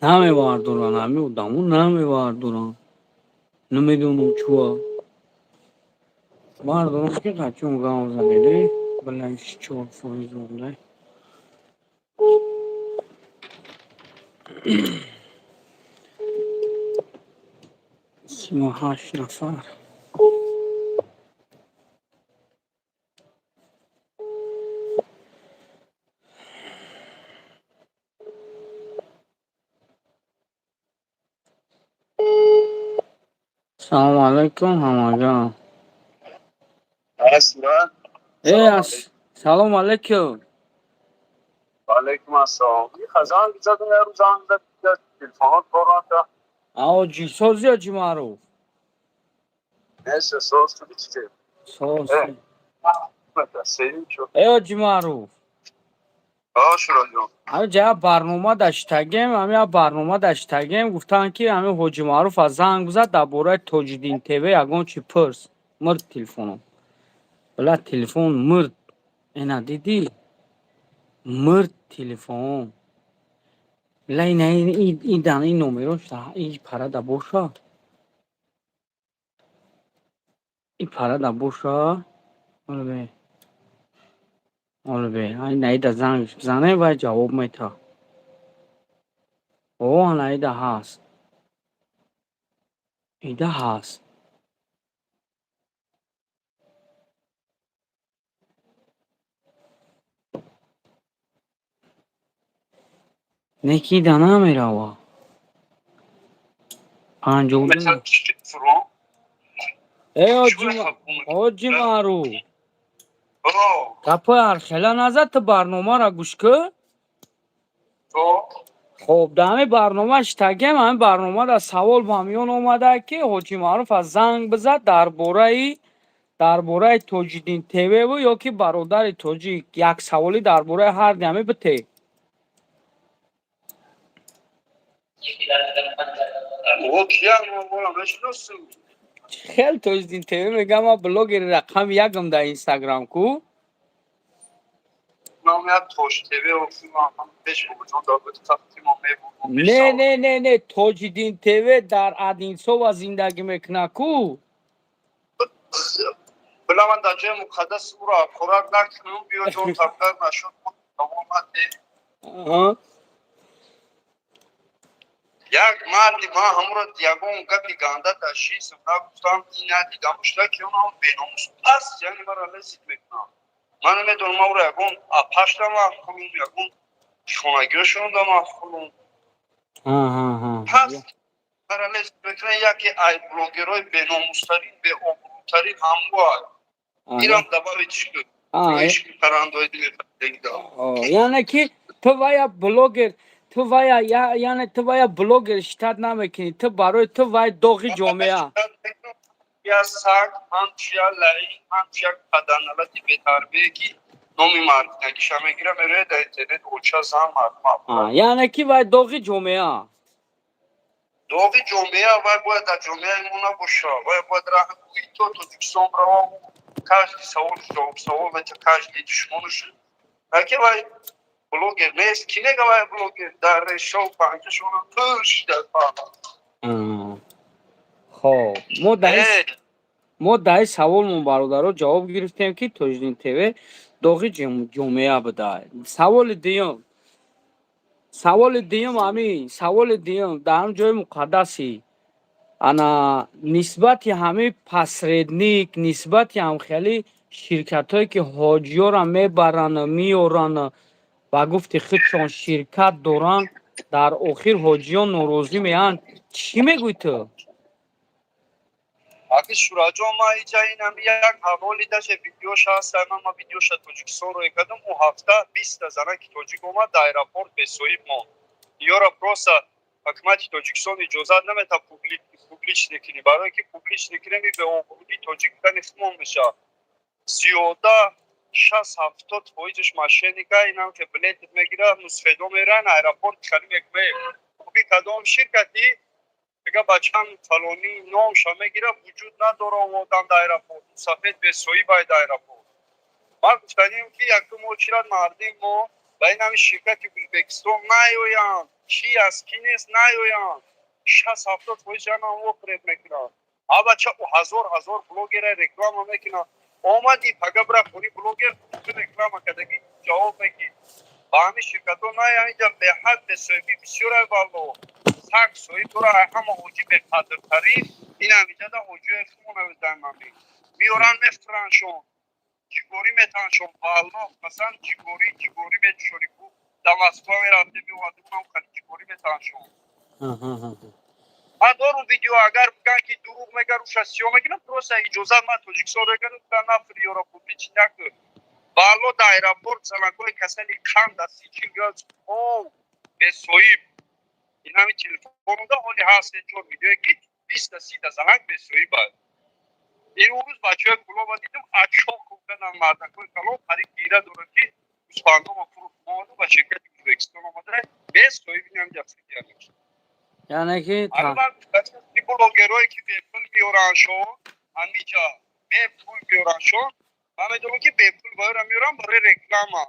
Speaker 1: Намебардоранд, ҳами одамо намебардоранд. Намедонам чуа. Бардорам, ки қачон гав задеде? Балан, 4% монда. 38 нафар. Салому алайкум ҳамагон. Э, салому алайкум.
Speaker 8: Алейкум ассалом. Занг задам, як рӯз занг зад, телефонот кор накард.
Speaker 1: Ао, ҷи сози, ҳоҷи Маъруф?
Speaker 8: Нест, соз худи чӣ?
Speaker 1: Соз.
Speaker 8: Севим шуд.
Speaker 1: Э, ҳоҷи Маъруф.
Speaker 8: А, Шуроҷон.
Speaker 1: Ҳами ҷа барнома даштагем, ҳами я барнома даштагем, гуфтанд, ки ҳами ҳоҷи Маъруф аз занг бизад, дар бораи Тоҷиддин ТВ ягон чи пурс. Мурд телефоном. Била, телефон мурд. Ина дидӣ? Мурд телефон. Била, ина ин дан ин номерош ин парада боша. Ин парада боша. Олбе. Олбе. Ина ида занг бизанем, вай ҷавоб мета. О, ана ида ҳаст. Ида ҳаст. Не, ки ида намерава. 52. Э, ҳоҷи Маъруф. Гапои ҳархела назад, ту барномаро гӯш кӯ. Хоб, дар ҳамин барнома штагем, ҳамин барномада савол ба миён омада, ки ҳоҷи Маъруф аз занг бизад дар бораи Тоҷиддин ТВву ё ки бародари тоҷик, як саволӣ дар бораи ҳарди ҳамин бите.
Speaker 8: О, кия ман мешиносам.
Speaker 1: Хел Тоҷиддин ТВ мегам, ман блогери рақами якам дар Инстаграм ку.
Speaker 8: Ман як Тош ТВ ман пеш бобоҷон дар тахти мо мебурдам.
Speaker 1: Не, не, не, не, Тоҷиддин ТВ дар Одинсова зиндагӣ мекунад ку.
Speaker 8: Била, ман дар ҷои муқаддас ӯро ҳақорат накунам, биё ҷон табдар нашуд, давомате. Як марди ман ҳамуро ягон гапи ганда дар шисм нагуфтам, ина дидам шуда, ки он ҳам беномус аст, яъне мара лезить мекунам. Ман намедонам, ман ӯро ягон апашта маъқулум, ягон хонагиёшонда маъқулум. Пас мара лезить мекунам, яке ай блогерҳои беномустарин, беобрӯтарин ҳамуа. Ирам добавить шуд.
Speaker 1: Яъне ки ту вая блогер, ту вая, яъне ту вая блогер считать намекунӣ, ту барои ту вай доғи ҷомеа.
Speaker 8: Я саг, ҳамчу я лаин, ҳамчу як паданалати бетарбие, ки Номи мардинагиша мегира, мерояд дар интернет, оча, зан, мардум.
Speaker 1: Яъне ки вай доғи ҷомеа.
Speaker 8: Доғи ҷомеа. Вай бояд дар ҷомеаи мо набоша. Вай бояд раҳгӯи то Тоҷикистон рава, каждый савол ҷавоб савол мета, каждый душмонуш. Аки вай блогер нест, ки нега вай блогер, дар решов панҷашона пуш дар.
Speaker 1: Хоб, мо даи саволмон, бародаро, ҷавоб гирифтем, ки Тоҷиддин ТВ доғи ҷомеа буда. Саволи дуюм, ҳамин саволи дуюм дар ҳам ҷои муқаддаси ана нисбати ҳамин посредник, нисбати ҳамхели ширкатҳое, ки ҳоҷиёра мебаранд, меоранд, ба гуфти худшон ширкат доранд, дар охир ҳоҷиён норозӣ меянд, чӣ мегӯй ту?
Speaker 8: Аки Шураҷон, ма иҷа инам як ҳаволи даше, видеоша ҳаст. Ма видеоша Тоҷикистон рӯй кардам. Ӯ ҳафта 20-та занаки тоҷик омад, дар аэропорт бесоҳиб монд. Ёра просто ҳукумати Тоҷикистон иҷозат намета публичный кунӣ, барое ки публичный кунем, беобрӯи тоҷик будани худмон мешавад. Зиёда 60-70 фоизаш мошенника. Инам ки билет мегира, мусфедо меран аэропорт, хали мекунем, би кадом ширкати, мега бачам фалонӣ, номша мегира, вуҷуд надора одам дар аэропорт, мусафед бесоҳибай дар аэропорт. Ман гуфтанем, ки якум очират мардим мо ба ин ҳами ширкати Ӯзбекистон наёянд. Чи аст, ки нест, наёянд. 60-70 фоиз ҷанам фиреб мекунанд. Абача ҳазор ҳазор блогера реклама мекунанд. Омади пага бира хони блогер реклама кардагӣ, ҷавоб мегӣ. Ба ҳамин ширкатҳо наям. Инҷа беҳад бесоҳибӣ бисёр. Валло, саг соҳиб дора. Ҳама ҳоҷи беқадртарин ин ҳамиҷада ҳоҷиҳои худмонавидаимами меоранд, мефурандшон, ҷигорӣ метаншон. Валло, масалан, ҷигорӣ, ҷигорӣ мечушонӣ ку, дар Москва мерафтем, меомадем, хали ҷигорӣ метаншон. Ман дорум видео, агар бигӯянд, ки дурӯғ мега, руша сиё мекунам. Просто иҷозат ман Тоҷикистон реган нафри ёро публичный накун. Валло, дар аэропорт занакҳои касали қанд аз 30-40 градус ов бесоҳиб. Ин ҳами телефонуда ҳоли ҳаст, се чор видеое, ки 20-та 30-та занак бесоҳиб аст. Ин рӯз бачаҳои кулоба дидам, ачоқ кардам, мардакҳои калон қариб гира дорад, ки гӯсфандома фурӯхт омаду ба ширкати Ӯзбекистон омада, бесоҳиб. Ин ҳамҷа.
Speaker 1: Яъне ки
Speaker 8: блогерое, ки бепул меораншон, ҳамиҷа бепул меораншон, ман медонам, ки бепул баёра меорам барои реклама.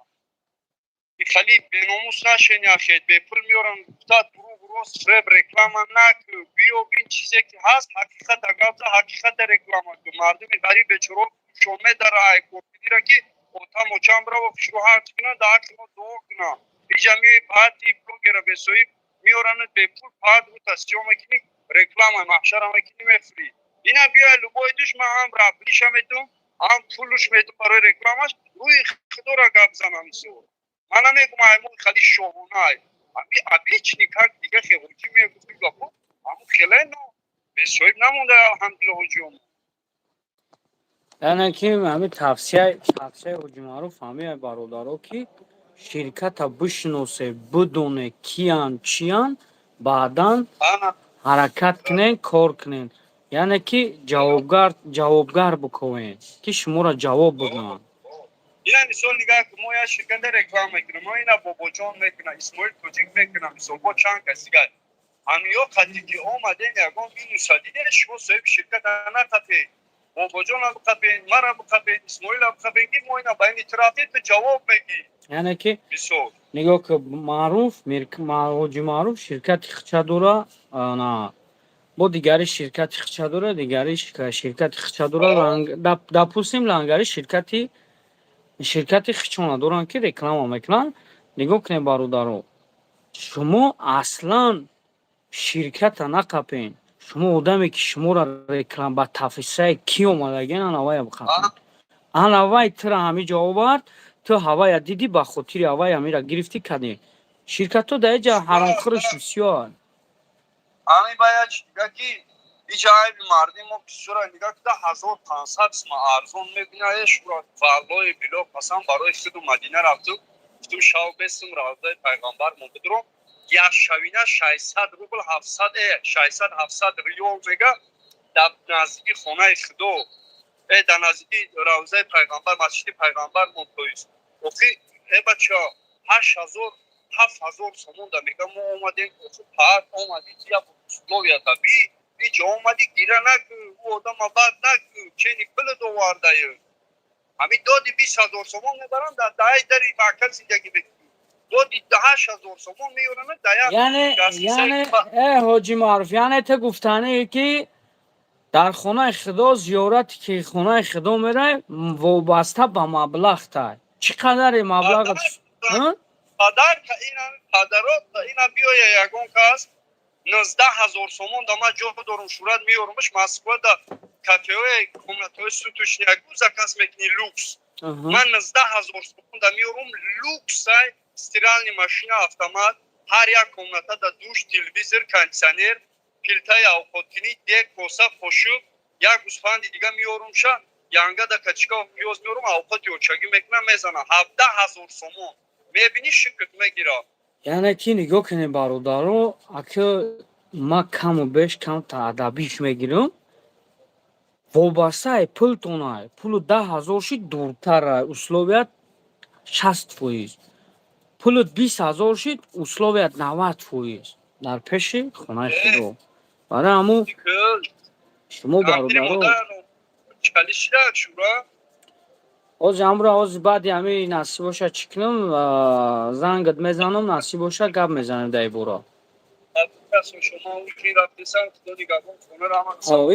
Speaker 8: Хали беномус нашени, ахед бепул меорам гуфта, дурӯғ, рост, фиреб реклама накун. Биё бин, чизе ки ҳаст, ҳақиқата гап за, ҳақиқата реклама кун. Мардуми ғариб бечоро шон медара айкордира, ки отам очам бирава, фишру ҳарч кунад, дар ҳаққи мо дуо кунад. Иҷа меои, баъди блогера бесоҳиб меоранад бепул, баъд рӯта сиё мекунӣ, реклама маҳшара мекунӣ, мефурӣ. Ина биёя, любой душ, ман ҳам раблиша медум, ҳам пулуш медум барои рекламаш. Рӯи худора гап занам. Мисол, ман намегум аймон хали шоҳонай, ами обычный, как дига хеҳоҷӣ мегуфти гапо, ҳамун хеле но бесоҳиб намонда, алҳамдулилла, ҳоҷиёмо.
Speaker 1: Яъне ки ҳамин тавсияи ҳоҷи Маъруф ҳамин, бародаро, ки ширката бишиносе, бидоне киян, чиян, баъдан ҳаракат кунен, кор кунен. Яъне ки ҷавобгар биковен, ки шуморо ҷавоб бидиҳанд.
Speaker 8: Ина мисол нигаҳ кун, мо як ширката реклама мекунем, мо ина Бобоҷон мекунам, Исмоил Тоҷик мекунам, мисол, бо чанд кас дигар. Ҳамиё қадди ки омадем, ягон минуса дидем, шумо соҳиби ширката нақапед, Бобоҷона биқапед, мара биқапед, Исмоила биқапед, ки мо ина ба ини ту рафтем, ту ҷавоб мегӣ.
Speaker 1: Яъне ки
Speaker 8: мисол.
Speaker 1: Нигоҳ ки, Маъруф, ҳоҷи Маъруф ширкати хича дора, на бо дигари ширкати хича дора, дигари ширкати хича дора, допустим, лангари ширкати хичона доранд, ки реклама мекунанд. Нигоҳ кунед, бародаро, шумо аслан ширката нақапен, шумо одаме, ки шуморо реклама ба тафисае ки омадагиан, анавая биқапен. Анавай тура ҳамин ҷо овард, ту ҳавая дидӣ, ба хотири ҳавай ҳамира гирифтӣ, кардӣ. Ширкатҳо дар ҷа ҳаромхӯриш бисёр.
Speaker 8: Ҳамин ба як дига, ки иҷа айби мардим мо бисёра. Нигаҳ куда, 1500 сма арзон мебина. Э, шура, валлои било қасам, барои худу Мадина рафту, гуфтум, шав бестум, равзаи пайғамбар мо бидуром, як шавина 600 рубл, 700, 600, 700 риёл мега, дар наздики хонаи худо, дар наздики равзаи пайғамбар, масҷиди пайғамбар мо тоист. Охи, э бача, 8000, 7000 сомон да мега, мо омадем, охи, пар омадӣ, я условия да би иҷо омадӣ, гира накун, ӯ одама бад накун, чени пулат овардаю. Ҳамин доди 20 000 сомон мебаранд, дар даҳаи дари маҳкам зиндагӣ мекунӣ. Доди 8000 сомон меёранд, да як
Speaker 1: Яъне, яъне, э ҳоҷи Маъруф, яъне ту гуфтанӣ, ки дар хонаи Худо, зиёрате ки хонаи Худо мерай, вобаста ба маблағ тай. Чӣ қадаре маблағ?
Speaker 8: Падар, ина падарот, ина биёя, ягон кас 19 000 сомон да, ман ҷо дорум, шурат меёрумаш Москва, да кафеҳои комнатаҳои суточный ягу заказ мекунӣ, люкс. Ман 19 000 сомон да меёрум, люксай, стиральный машина автомат, ҳар як комната да душ, телевизор, кондиционер, плитаи авқоткунӣ, дег, коса, қошуқ, як гӯсфанди дига меёрумша, янга да качка, пиёз меёрум, авқоти очагӣ мекунам, мезанам. 17 000 сомон мебинӣ, шикрт мегира.
Speaker 1: Яъне ки нигоҳ кунем, бародаро, ака, ма каму беш камта адабиш мегирам. Вобастаи пултонай, пулу 10 000 шид, дуртарай, условият 60%. Пулу 20 000 шид, условият 90% дар пеши хонаи Худо. Барои ҳамун шумо, бародаро, ҳозир ҳамро, ҳозир баъди ҳамин, насиб боша, чӣ кунам, зангат мезанам, насиб боша, гап мезанем дар ин бора.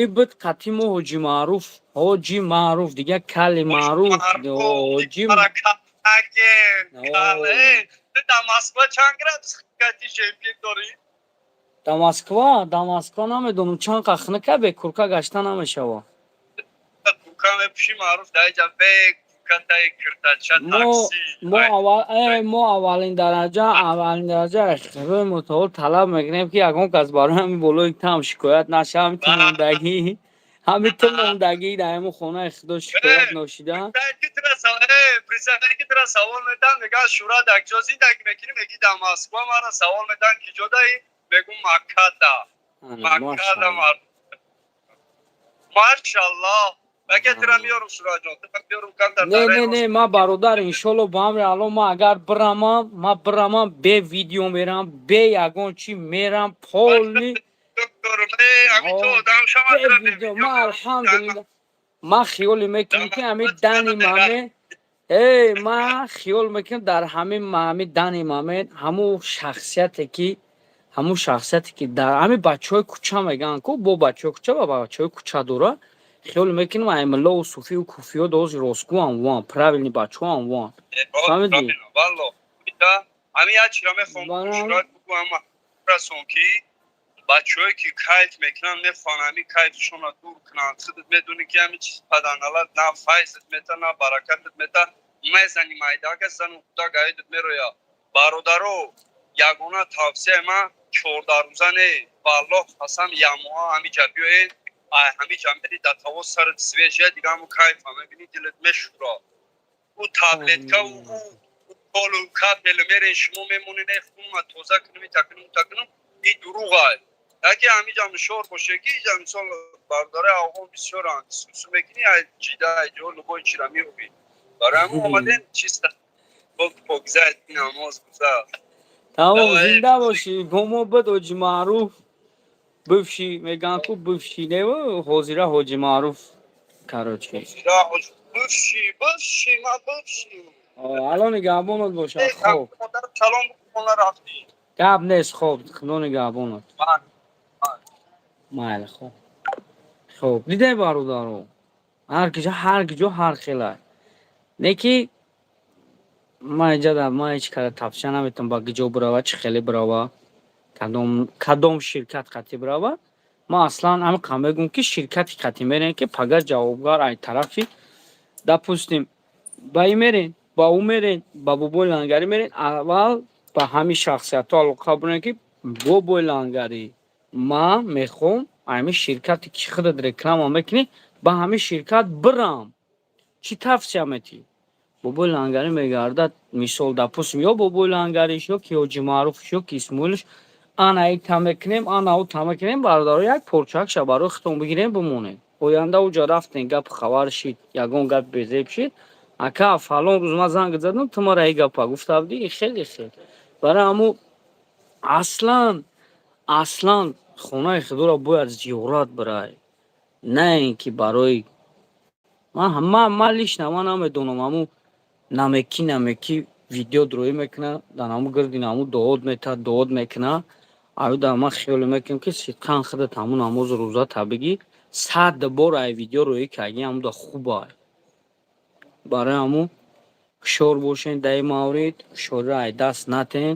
Speaker 1: И буд қатъи мо ҳоҷи Маъруф, ҳоҷи Маъруф, дига кали маъруф ҳоҷи.
Speaker 8: Дар Москва чанд градус кати шемпир дорӣ?
Speaker 1: Дар Москва, дар Москва намедонам, чанд қа хунука, бе курка гашта намешава.
Speaker 8: Курка мепӯшӣ, Маъруф, дар иҷа бе куркатаи киртача такси.
Speaker 1: Мо аввалин дараҷа худои мутаол талаб мекунем, ки ягон кас барои ҳамин болои там шикоят наша, ҳамин ту мондагӣ, ҳамин ту мондагӣ дар ҳамин хонаи Худо шикоят ношида.
Speaker 8: Представляешь, ки тура савол медиҳам, мегӯяд: «Шура, дар куҷо зиндагӣ мекунӣ?» Мегӣ: «Дар Москва». Мара савол медиҳанд: «Киҷо даи?» Мегӯм: «Маккада, Маккада». Машаллоҳ.
Speaker 1: Не, не, не, ма, бародар, иншолло, ба амри Алло, ма агар бирамам, ма бирамам, бе видео мерам, бе ягон чи мерам, полный ма. Алҳамдулилла, ма хиёле мекунам, ки ҳамин дани маме, эй, ма хиёл мекунам, дар ҳамин ҳамин дани маме ҳамун шахсияте ки дар ҳамин бачаҳои кӯча мегӯянд ку, бо бачаҳои кӯча ва бачаҳои кӯча дора, хиёл мекунам, аймиллову суфию куфиё дози ростгӯам ван, правильный бачаҳоам ван. Фаҳмидӣ?
Speaker 8: Ҳамин як чира мехоҳам расон, ки бачаҳое ки кайф мекунанд, мехоҳанд ҳамин кайфшонро дур кунанд. Худат медонӣ, ки ҳамин чиз паданалат на файзат мета, на баракатат мета. Мезани майдага, зану кӯдак аидат мероя. Бародаро, ягона тавсияи ман: 14 рӯза не, валлоҳ қасам, ямоҳа ҳамиҷа биёед, ҳамиҷа мери, дар таво сарат свежий, дига ҳамун кайфа мебинӣ, дилат мешӯра. Ӯ таблетка, ӯ колу капель мерен, шумо мемонед, хунма тоза кунем, ита кунем, ута кунем, и дурӯғай. Яке ҳамиҷа мушор боше, ки иҷа мисол бародари афғон бисёранд, сусу мекунӣ, ай ҷида, ай ҷо любой чира меёбӣ. Барои ҳамон омадем, чиста покиза намоз гузар.
Speaker 1: Тамом, зинда бошӣ, бо мо буд ҳоҷи Маъруф, бывший мегӯянд ку, бывший не, ҳозира ҳоҷи Маъруф, короче.
Speaker 8: Бывший, бывший, ма бывший.
Speaker 1: Алло нигаҳбонат бошад, хоб.
Speaker 8: Салом, хона рафтӣ.
Speaker 1: Гап нест, хоб, Худо нигаҳбонат. Майли, хоб. Хоб, дидай, бародаро, ҳар киҷо, ҳар киҷо ҳар хела. Не ки ман иҷа ман ҳеҷ кара тавсия наметавонам, ба киҷо бирава, чӣ хеле бирава, кадом ширкат қатӣ бирава. Ман аслан ҳамин қадр мегӯям, ки ширкати қатӣ мерем, ки пага ҷавобгар ай тарафи, допустим, ба ин мерен, ба ӯ мерен, ба бобои лангарӣ мерен, аввал ба ҳамин шахсиятҳо алоқа бурем, ки бобои лангарӣ, ман мехоҳам ҳамин ширкате ки худат реклама мекунӣ, ба ҳамин ширкат бирам, чӣ тавсия метиҳӣ? Бобои лангарӣ мегардад, мисол, допустим, ё бобои лангариш, ё ки ҳоҷи Маъруфш, ё ки Исмоилш, ана ита мекунем, ана ута мекунем. Бародаро, як порчакша барои худтон бигирем, бимонем. Оянда уҷа рафтем, гапу хабар шид, ягон гап безеб шид. Ака, фалон рӯз ман занг задам, ту мара и гапа гуфта будӣ, и хеле хел. Барои ҳамо аслан аслан хонаи худоро бояд зиёрат бирай, на ин ки барои ман лично ман намедонам, ҳамун намекӣ видео дроӣ мекуна, дар ҳамун гирди ҳамун дуод метаҳад, дуод мекуна. Аюда ман хиёле мекунам, ки сидқан худат ҳамун намозу рӯзата бигӣ, 100 бор ай видео роӣ кардӣ, ҳамуда хубай. Барои ҳамун ҳушёр бошен дар ин маврид, ҳушёриро ай даст натен.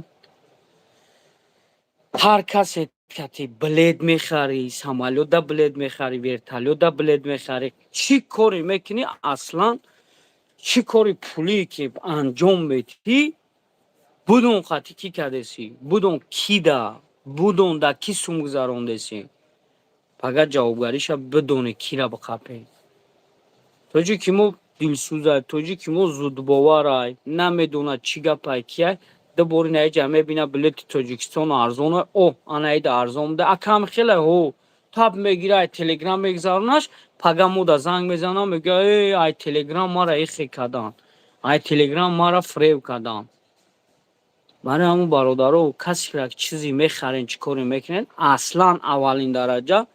Speaker 1: Ҳар касе кати билет мехарӣ, самолётда билет мехарӣ, вертолётда билет мехарӣ, чӣ коре мекунӣ, аслан чӣ кори пулие ки анҷом медиҳӣ, будон хати кӣ кардесӣ, будон кида, будон дар кӣ сум гузарондесӣ, пага ҷавобгариша бидонӣ, кира биқапӣ. Тоҷики мо дилсӯзай, тоҷики мо зудбоварай, намедонад чӣ гапай, кияй. Ду бори наиҷа мебина, билети Тоҷикистон арзон, о, ана ида арзон буда, акам хеле ҳо тап мегира, ай Телеграм мегузаронаш, пага мода занг мезанам, мега: «Э, ай Телеграм мара ихе кадан, ай Телеграм мара фиреб кадан». Барои ҳамун, бародаро, касеро чизе мехарен, чӣ коре мекунед, аслан аввалин дараҷа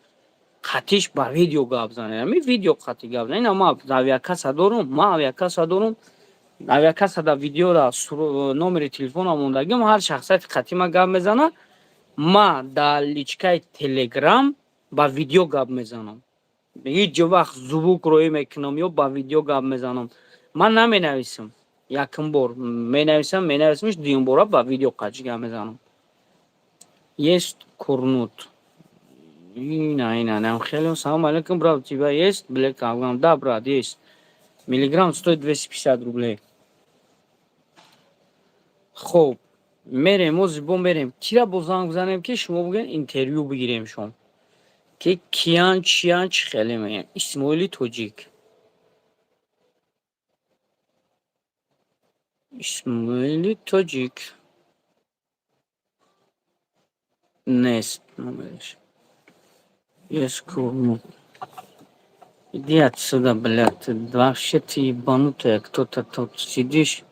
Speaker 1: қатиш ба видео гап занед, ҳамин видео қатӣ гап занед. Ина ман авиакасса дорум, ман авиакасса дорум, авиакасса дар видеора номери телефона мондагим. Ҳар шахсияти қатӣ ман гап мезанад, ман дар личкаи Телеграм ба видео гап мезанам. Ҳеҷ вақт звук роӣ мекунам ё ба видео гап мезанам, ман наменависам. Якум бор менависам, менависамш, дуюм бора ба видео қатӣ гап мезанам. Есть курнут? Ина, ина, нам хеле. Салом алейкум, брат, у тебя есть Black Afghan? Да, брат, есть. Миллиграмм стоит 250 рублей. Хоб, мерем, ози бо мерем. Кира бо занг бизанем, ки шумо бигӯед, интервю бигирем шом? Ки киян, чиян, чӣ хеле мегӯям? Исмоили Тоҷик. Исмоили Тоҷик. Нест номераш. Есть курнут. Иди отсюда, блядь, ты вообще, ты ебанутая, кто-то тут сидишь.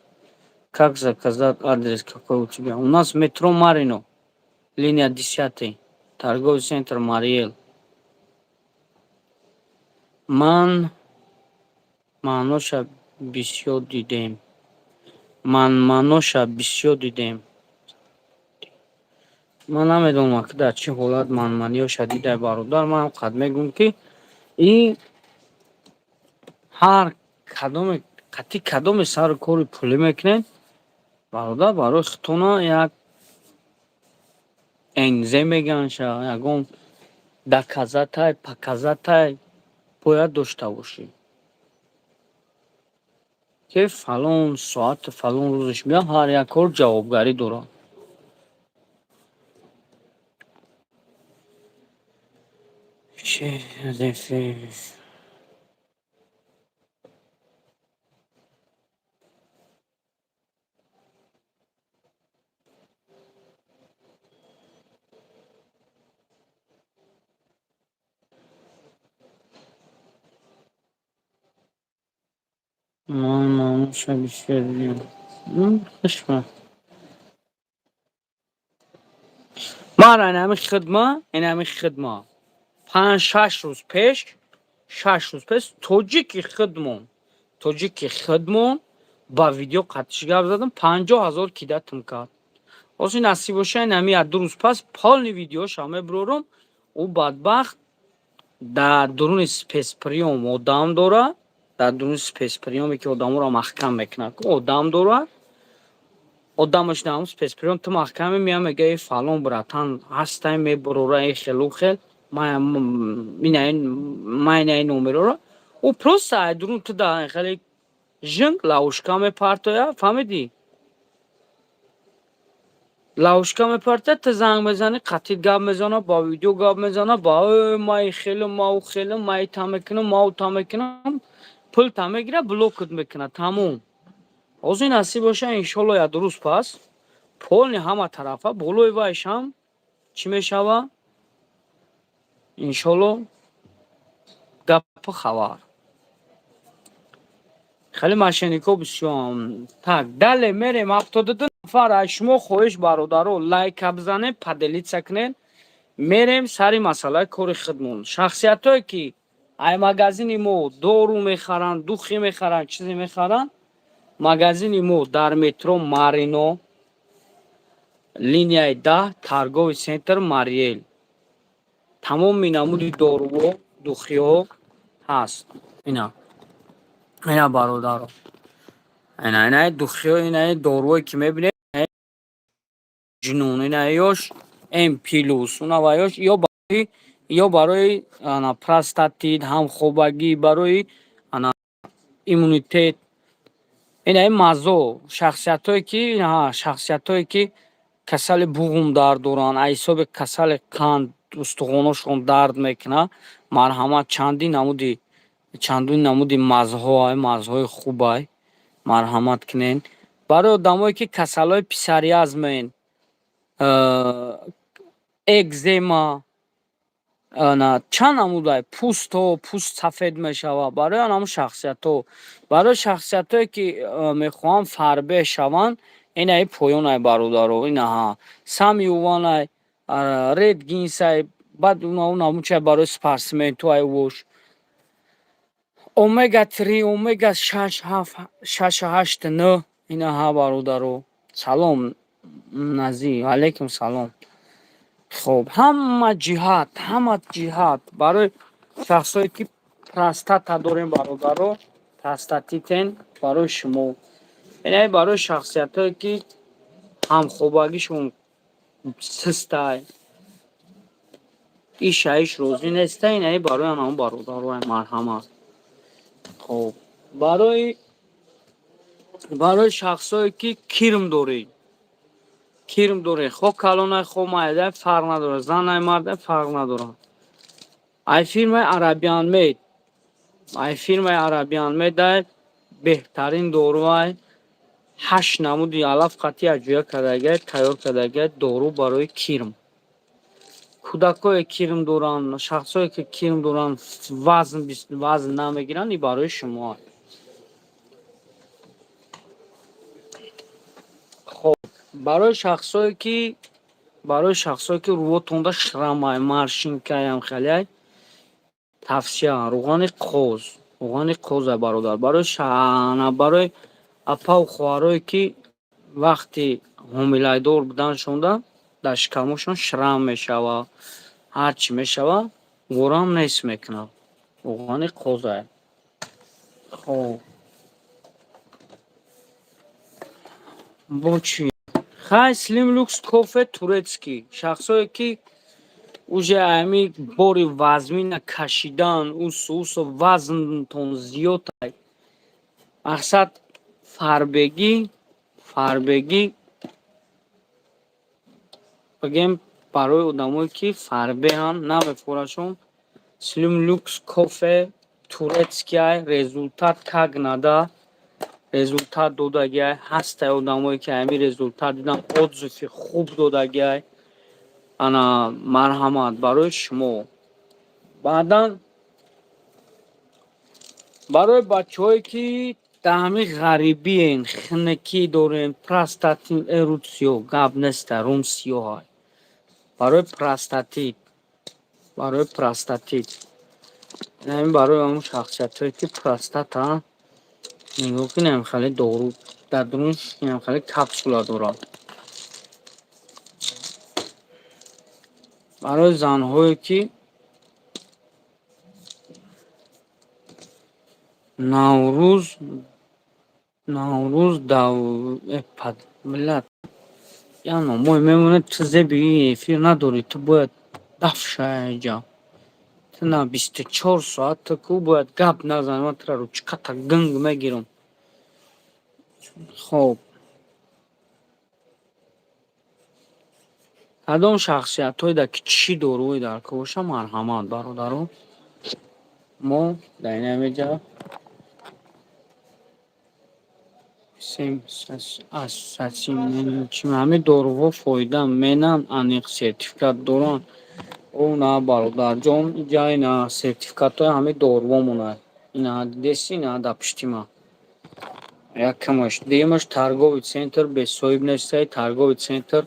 Speaker 1: Как заказать, адрес какой у тебя? У нас метро Марино, линия 10, торговый центр Мариэл. Ман маъноша бисёр дидем. Ман маъноша бисёр дидем. Ман намедонам, ки дар чӣ ҳолат манманиёша дидай, бародар. Ман қад мегӯм, ки и ҳар кадоме қатъи кадоме сару кори пулӣ мекунед, бародар, барои худтона як НЗ мегӯянд, ягон доказатай, показатай бояд дошта бошӣ, ки фалон соату фалон рӯзаш меяд, ҳар як кор ҷавобгарӣ дорад. Ман маъноша бисёр дидем. Хушба. Ман инами хидма, инами хидма. 5-6 рӯз пеш, 6 рӯз пеш тоҷики хидмон ба видео қатиш гап задам, 50 000 кидатм кард. Ҳозир насиб боша, инами як 2 рӯз пас полный видеоша мебурорам. Ӯ бадбахт дар дуруни спецприём одам дорад, дар дуруни спецприёме ки одаморо маҳкам мекунад, одам дорад, одамаш дар ҳамун спецприём ту маҳкаме меяд, мега: «Э, фалон братан ҳастай», мебурора, э хелу хел, ман инаи номероро. Ӯ просто ай дурун ту да хеле жинг ловушка мепартояд, фаҳмидӣ? Ловушка мепартояд, ту занг мезанӣ, қатъи гап мезанад, ба видео гап мезанад, ба «Э, ман хеле, ман хеле, ман ита мекунам, ман ута мекунам», пулта мегирад, блокат мекунад, тамом. Ҳозир насиб боша, иншолло, як 2 рӯз пас полный ҳама тарафа болои вайшам чӣ мешава, иншолло, гапу хабар. Хеле мошенникҳо бисёрам. Так, далее мерем. 72 нафар, аз шумо хоҳиш, бародаро, лайка бизанед, поделиться кунед. Мерем сари масъалаи кори худмон. Шахсиятҳое, ки ай магазини мо дору мехаранд, духи мехаранд, чизе мехаранд, магазини мо дар метро Марино, линияи 10, торговый центр Мариэл, тамоми намуди доруҳо, духиҳо ҳаст. Ина, ина, бародаро, ина, инаи духиҳо, инаи доруҳое, ки мебинед, ҷунун, инаи ёш М плюс, уна ва ёш ё барои ана простатит, ҳамхобагӣ, барои ана иммунитет. Инаи мазо, шахсиятҳое, ки касали буғум дард доранд, аз ҳисоби касали қанд устухоношон дард мекунад, марҳамат, чандин намуди мазҳоай, мазҳои хубай, марҳамат кунед. Барои одамое, ки касалҳои псориазмен, экзема, ана чанд намудай пӯстҳо, пӯст сафед мешавад, барои анамун шахсиятҳо, барои шахсиятҳое, ки мехоҳанд фарбеҳ шаванд, инаи поёнай, бародаро, инаҳа самюванай, редгинсай, баъд намучай барои спортсментҳо ай вош омега 3, омега 6, 7, 6, 8, 9, инаҳа, бародаро. Салом, Назир, алайкум салом. Хоб, ҳама ҷиҳат барои шахсое, ки простата дорем, бародаро, простатитен, барои шумо. Инаи барои шахсиятҳое, ки ҳамхобагишон систай, иш розӣ неста, инаи барои анам бародарои, марҳамат. Хоб, барои шахсое, ки кирм доред, кирм доред, хо калонай, хо майдай, фарқ надорад, занай, мардай, фарқ надорад, ай фирмаи Арабиан Мед, ай фирмаи Арабиан Медай беҳтарин доруай, ҳашт намуди алаф қатъи аҷоя кардагиай, тайёр кардагиай дору барои кирм. Кӯдакое кирм доранд, шахсое, ки кирм доранд, вазн намегиранд, и барои шумоа. Хоб, барои шахсое, ки рӯотонда шрамай, морщинкаям хелеай, тавсия: рӯғани қоз, рӯғани қозай, бародар. Барои апаву хоҳарое, ки вақти ҳомиладор буданшонда дар шикамошон шрам мешавад, ҳар чӣ мешавад, ворам нест мекунад, рӯғани қозай. Хоб, бо чӣ? Хай, Слим Люкс кофе турецкий. Шахсое, ки уже ами бори вазмина кашидан, усу усу вазнтон зиёд, мақсад фарбегӣ, бигем, барои одамое, ки фарбеҳанд, намефорашон, Слим Люкс кофе турецкий результат как надо результат додагиай. Ҳастай одамое, ки ҳамин результат дидан, отзыви хуб додагиай. Ана, марҳамат, барои шумо. Баъдан барои бачаҳое, ки дар ҳамин ғарибиен, хунукӣ дорем, простатит, рӯд сиёҳ гап неста, рум сиёҳай, барои простатит, ин барои ҳамон шахсиятҳое, ки простата. Нигоҳ кунем, хеле дору дар дурунш хеле капсула дорад. Барои занҳое, ки Наврӯз миллат як номое мемонад, ту зеби эфир надорӣ, ту бояд даф шавӣ инҷа. Ту на 24 соат, ту ку бояд гап назанӣ, ман туро ручката гунг мегирам. Хоб, кадом шахсиятҳое дар ки чӣ доруе дар кор боша, марҳамат, бародаро, мо дар ин ҳамиҷа ҳамин доруҳо фоида менанд, аниқ сертификат доранд? О, на, бародарҷон, иҷа ина сертификатҳои ҳамин доруҳомонай. Ина дидеси, ина дар пушти ман. Якамаш. Дуюмаш, торговый центр бесоҳиб нестай. Торговый центр,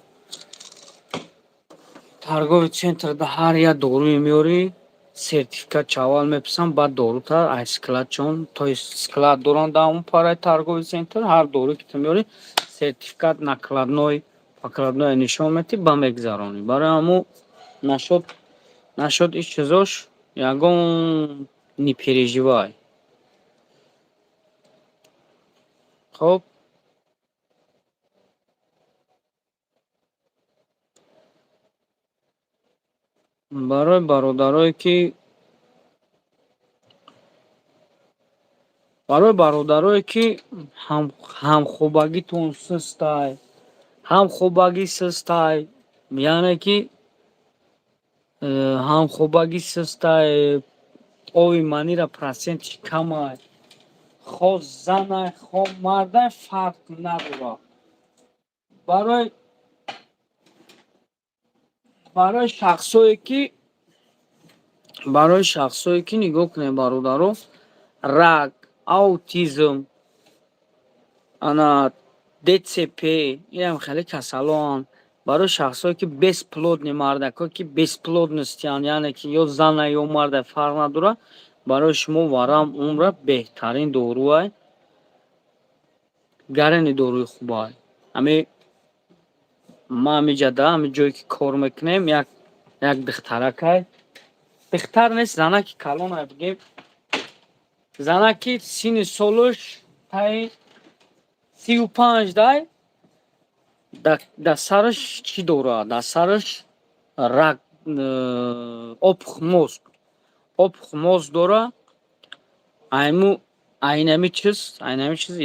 Speaker 1: торговый центрда ҳар як доруе меёрӣ, сертификат чавал меписам, баъд дорута аз складчон, то есть склад доранд дар ҳамон параи торговый центр. Ҳар доруе ки ту меёрӣ, сертификат, накладной, покладное нишон медиҳӣ, ба мегузаронӣ. Барои ҳамун нашуд ин чизош, ягон не переживай. Хоб, барои бародарое ки ҳамхобагитон сустай, ҳамхобагӣ сустай, яъне ки ҳамхобагӣ сустай, ови манира процентиш камай, хо занай, хо мардай, фарқ надорад. Барои шахсое ки, нигоҳ кунед, бародаро, рак, аутизм, ана ДЦП, инам хеле касалоанд. Барои шахсое ки бесплодный, мардакое ки бесплодностянд, яъне ки ё зана, ё марда, фарқ надорад, барои шумо варам умра беҳтарин доруай, гарани доруи хубай. Ҳами ма ҳамиҷада, ҳами ҷое ки кор мекунем, як духтаракай, духтар нест, занаки калонай, бигем, занаки синни солуш таи 35 дай, дар сараш чӣ дорад? Дар сараш рак, опухоль мозг, опухоль мозг дорад. Айму айнами чиз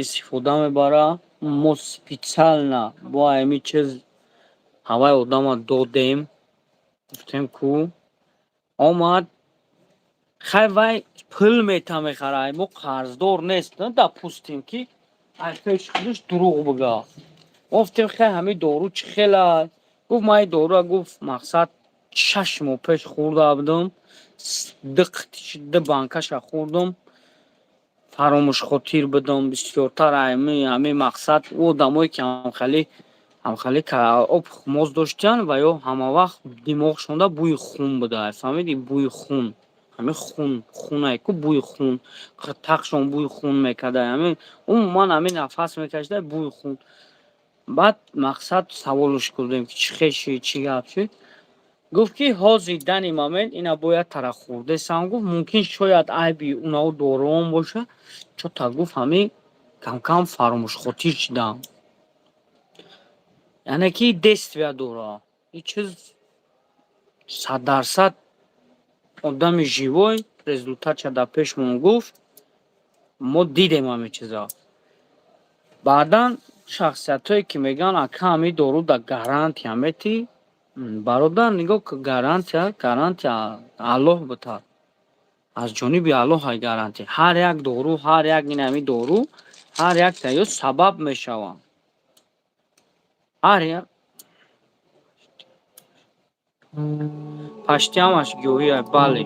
Speaker 1: истифода мебарад. Мо специально бо ами чиз ҳаваи одама додем, гуфтем, ку омад, хай, вай пул мета мехара, ай мо қарздор нест, допустим, ки ай пеши худаш дурӯғ бига. Мо гуфтем, хай, ҳамин дору чӣ хела? Гуфт, ман ин дорура, гуфт, мақсад, 6 моҳ пеш хӯрда будам, ду банкаша хӯрдам, фаромӯшхотир будам бисёртар. Ами мақсад, ӯ одамое ки ҳамхеле опухоль мозг доштиянд ва ё ҳамавақт димоғшонда бӯи хун буда, фаҳмидӣ? Бӯи хун, ҳамин хун, хунае ку, бӯи хун, тақшон бӯи хун мекарда, ҳамин умуман ҳамин нафас мекашида, бӯи хун. Баъд, мақсад, саволш кардем, ки чӣ хел шид, чӣ гап шид. Гуфт, ки ҳозир данный момент ина бояд тара хӯрдесам, гуфт, мумкин, шояд айби унао доруон боша, чота, гуфт, ҳамин камкам фаромӯшхотир шудам. Яъне ки действия дорад ин чиз 100%. Одами живой результатша дар пешмон гуфт, мо дидем ҳамин чиза. Баъдан шахсиятҳое ки мегӯянд, ака, ҳамин дору да гарантия метӣ, бародар, нигоҳ, гарантия, гарантия Аллоҳ бутад, аз ҷониби Аллоҳ ай гарантия. Ҳар як дору, ҳар як ин ҳамин дору, ҳар якта ё сабаб мешаванд. Ҳар як пашти ҳамаш гиёҳӣ, бале,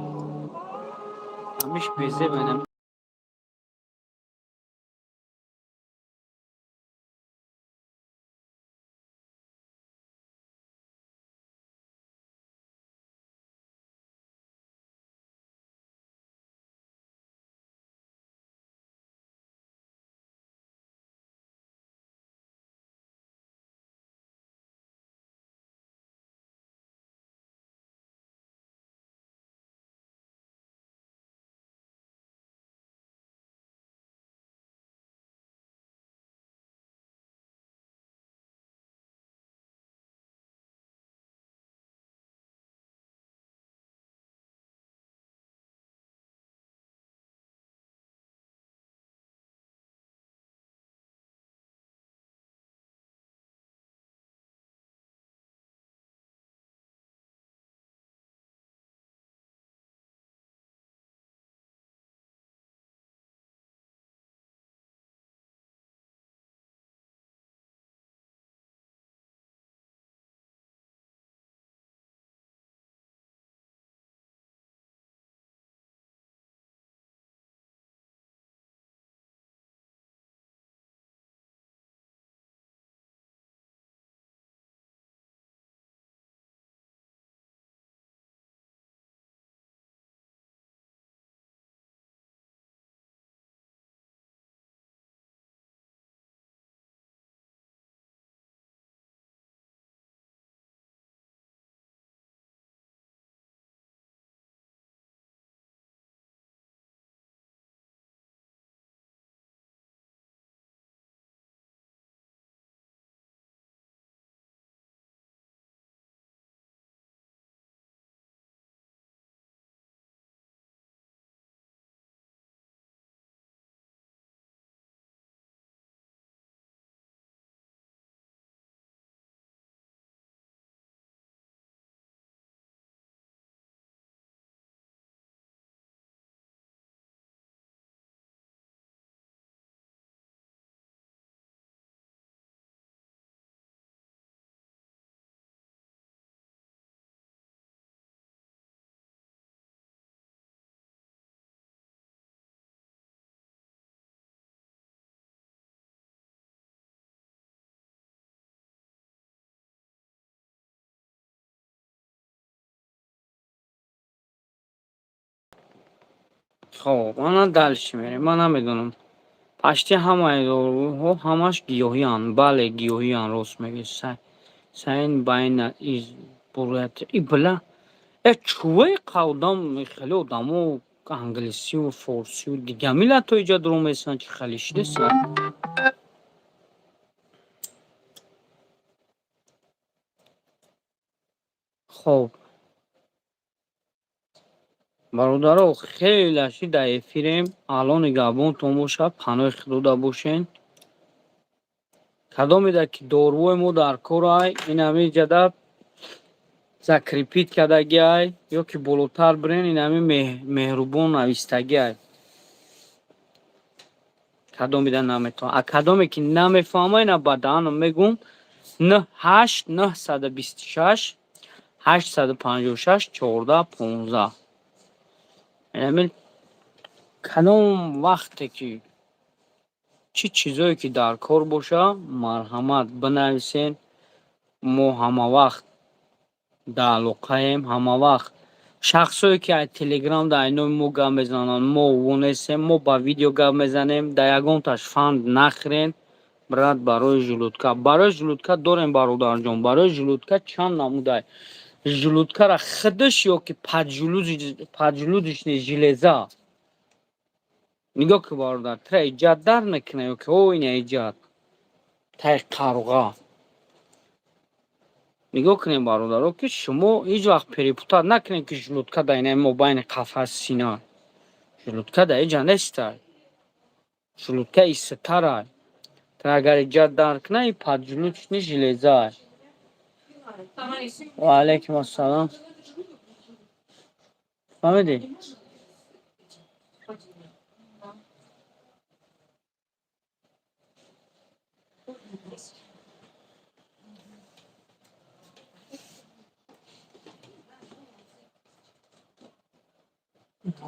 Speaker 1: ҳамиш безеб. Хоб, ана дальше мерем. Ман намедонам. Почти ҳамаи доруҳо ҳамаш гиёҳиянд. Бале, гиёҳиянд, рост мегӯӣ. Сайн байна из Бурятия. И бля, э чӯве қавдам хеле одамо англисиву форсиву дигар миллатҳо иҷа дуро месанад, чӣ хеле шидеса? Хоб. Бародаро, хеле ши дар эфирем. Алло нигаҳбонтон бошад, паноҳи Худода бошен. Кадомеда ки дорувои мо дар корай, ин ҳами ҷада закрепить кардагиай ё ки болотар бирен, ин ҳами меҳрубон навистагиай. Кадомеда наметавон. А кадоме ки намефаҳма, ина ба даҳанам мегӯм: 98 926 856 14 15. Инамин кадом вақте ки чӣ чизое ки дар кор боша, марҳамат, бинависен. Мо ҳамавақт дар алоқаем, ҳамавақт. Шахсое ки ай Телеграм дар айноми мо гап мезананд, мо во нестем, мо ба видео гап мезанем, дар ягонташ фанд нахӯрен. Брат, барои желудка, барои желудка дорем, бародарҷон, барои желудка чанд намудай. Желудкара худаш ё ки поджелудочный железа. Нигоҳ ки, бародар, тра иҷад дар мекуна ё ки о ина иҷад таи қарға. Нигоҳ кунем, бародаро, ки шумо ҳеҷ вақт перепутать накунед, ки желудка дар инаи мобайни қафас сина. Желудка дар иҷа нестай. Желудка иститарай. Тра агар иҷад дар куна, и поджелудочный железа. Ва алайкум ассалом. Фаҳмидӣ?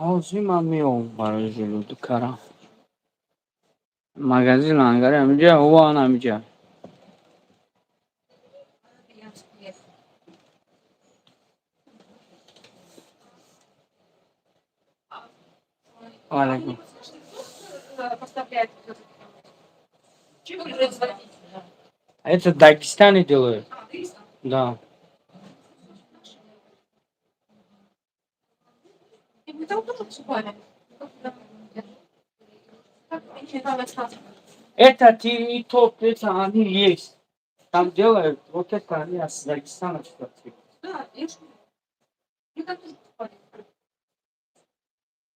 Speaker 1: Ҳозир ман меом барои желудкара. Магазин лангари ҳамиҷа, ҳуван ҳамиҷа. Ва алайкум.
Speaker 2: Поставляет. Чем производитель?
Speaker 1: Это Дагестане делают.
Speaker 2: А, Дагестан.
Speaker 1: Да.
Speaker 2: И мы там тоже покупали. Как мне
Speaker 1: Это те и тот, это они есть. Там делают, вот это они с Дагестана сюда привезли.
Speaker 2: Да, я ж. Мы там тоже покупали.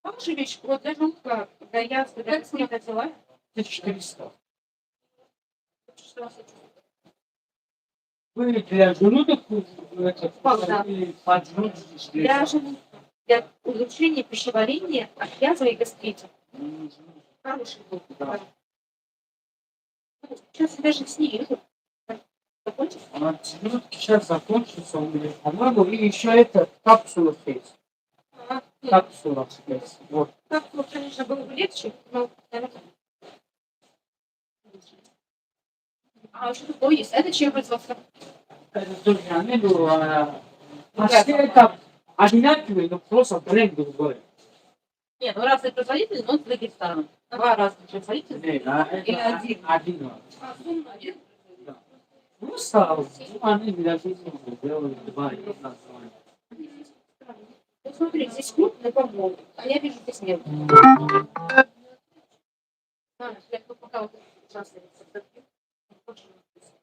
Speaker 2: Хорошая вещь, вот для желудка, для язвы, для я взяла.
Speaker 1: 1400.
Speaker 2: Что я
Speaker 1: Вы для желудок это,
Speaker 2: Да.
Speaker 1: или поджелудочный
Speaker 2: Для желудка, для улучшения пищеварения от язвы и гастрита. Хороший был.
Speaker 1: Да.
Speaker 2: Ну, сейчас я даже с ней вижу. Закончится?
Speaker 1: А желудки сейчас закончится у меня, по-моему, и еще это капсула есть.
Speaker 2: А, нет,
Speaker 1: Капсула есть. Вот.
Speaker 2: капсула, конечно, было бы легче, но, наверное, а, что такое есть? Это чье производство?
Speaker 1: Это тоже они, ну, почти это одинаковые, но просто бренд другой.
Speaker 7: Нет, ну разные производители, но с Дагестана. Два разных производителя.
Speaker 1: Не, а это
Speaker 7: Или один?
Speaker 1: Один.
Speaker 2: А, сумма один?
Speaker 1: Да. Просто они для жизни сделали два названия.
Speaker 2: Вот смотри, здесь крупный помол, а я вижу здесь мелкий. А, я тут пока вот этот ужасный рецепт допью. Очень вкусно.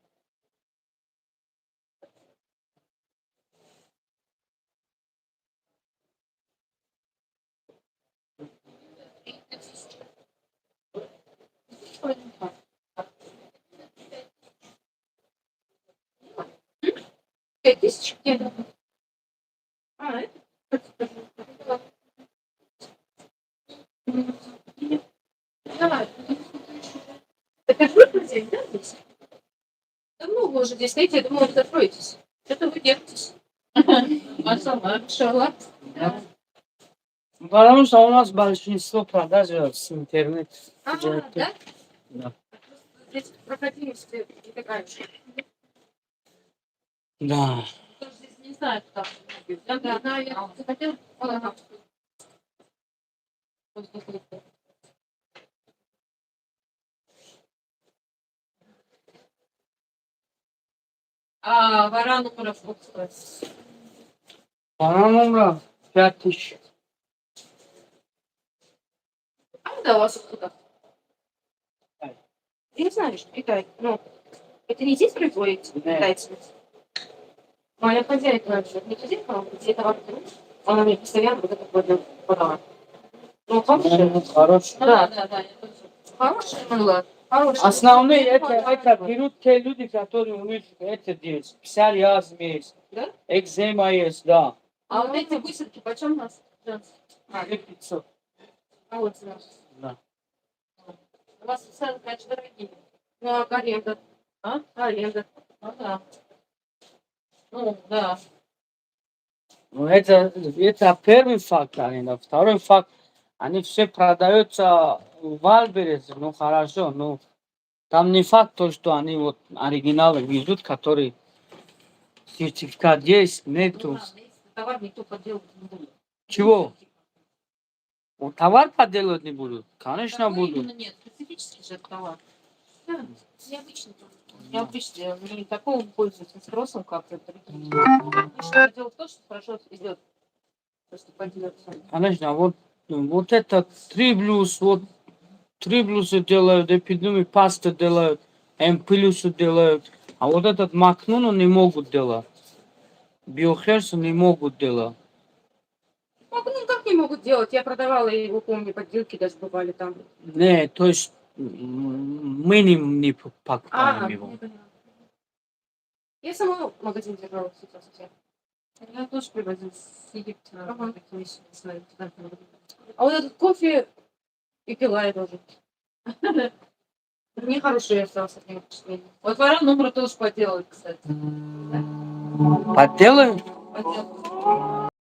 Speaker 2: 5000? Нет. А, это? Давай. Так это вы хозяин, да, здесь? Давно вы уже здесь стоите, я думала, вы закроетесь. Что-то вы держитесь.
Speaker 7: Машалла.
Speaker 2: Машалла.
Speaker 1: Да. Потому что у нас большинство продажи с интернет.
Speaker 2: А, да?
Speaker 1: Да.
Speaker 2: Здесь проходимость не такая уж.
Speaker 1: Да.
Speaker 7: Тоже здесь не знаю, куда.
Speaker 2: Да, да, я захотела. Вот. А варан умра сколько стоит?
Speaker 1: Варан умра 5000.
Speaker 2: А да, у вас откуда?
Speaker 1: Китай.
Speaker 2: Я не знаю, что Китай. Ну, это не здесь производится,
Speaker 1: Нет.
Speaker 2: китайцы? Моя хозяйка вообще, не хозяйка, а где товар берут. Она мне постоянно вот это вот подала. Ну, хорошая.
Speaker 1: Ну, хороший.
Speaker 2: Да, я тоже. Хорошая мыло. Хорошая.
Speaker 1: Основные это берут те люди, которые у них это есть. Псориаз есть.
Speaker 2: Да?
Speaker 1: Экзема есть, да.
Speaker 7: А вот эти бусинки почем у нас? Женские?
Speaker 1: 2500.
Speaker 2: А вот цена.
Speaker 1: Да.
Speaker 7: У вас цены, конечно, дорогие.
Speaker 2: Ну, а аренда?
Speaker 7: А?
Speaker 2: Аренда.
Speaker 7: Ну да. Ну, да.
Speaker 1: Ну, это первый факт, аренда. Второй факт, они все продаются в Вайлдберрисе, ну хорошо, но там не факт то, что они вот оригиналы везут, которые сертификат есть,
Speaker 7: Ну,
Speaker 1: нету.
Speaker 7: ладно, если товар никто подделывать не будет.
Speaker 1: Чего? Вот товар подделывать не будут? Конечно,
Speaker 7: Такой
Speaker 1: будут.
Speaker 7: именно нет, специфический же товар.
Speaker 2: Да, необычный просто.
Speaker 7: Необычный, не такого пользуются спросом, как и другие. Обычно дело в том, что хорошо идет, просто подделаться.
Speaker 1: Конечно, вот, вот это три плюс, вот три плюса делают, эпидемии пасты делают, М плюсы делают. А вот этот Макнуну не могут делать. Биохерсу не могут делать.
Speaker 2: Ну, как не могут делать? Я продавала его, помню, подделки даже бывали там.
Speaker 1: Не, то есть мы не покупаем
Speaker 2: А,
Speaker 1: его.
Speaker 2: я поняла. Я сама магазин держала сейчас совсем.
Speaker 7: Я тоже привозила с Египта такие вещи, не знаю, туда привозила.
Speaker 2: А вот этот кофе и пила я тоже. Мне хорошее осталось от него впечатление.
Speaker 7: Вот варан умру тоже поделают, кстати.
Speaker 1: Подделают?
Speaker 7: Поделают.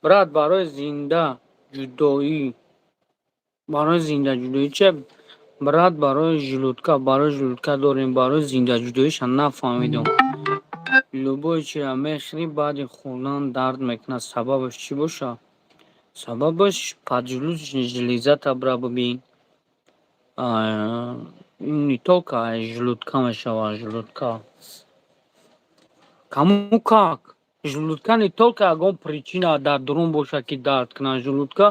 Speaker 1: Брат, барои зинда ҷудоӣ, барои зинда ҷудоӣ че, брат? Барои желудка, барои желудка дорем, барои зинда ҷудоиша нафаҳмидам. Любой чира мехӯрӣ, баъди хӯрдан дард мекунад, сабабаш чӣ боша? Сабабаш поджелудочный железа та бра бибин. Не только желудка мешава, желудка кому как. Желудка не только ягон причина дар дурун бошад, ки дард кунад. Желудка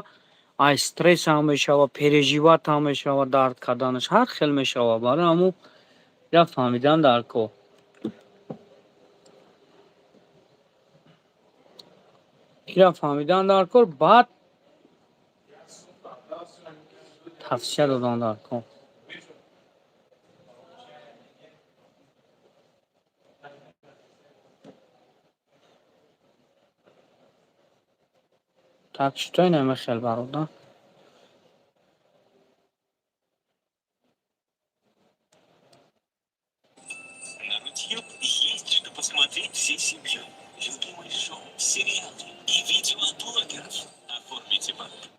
Speaker 1: ай стресс ҳам мешава, переживать ҳам мешава, дард карданаш ҳар хел мешава. Барои ҳамун я фаҳмидан дар кор. Ира фаҳмидан дар кор, баъд тавсия додан дар кор. Так что инаме хел, бародар.
Speaker 9: На Рутьюб есть что посмотреть всей семьей. Любимые шоу, сериалы и видео от блогеров. Оформите подписку.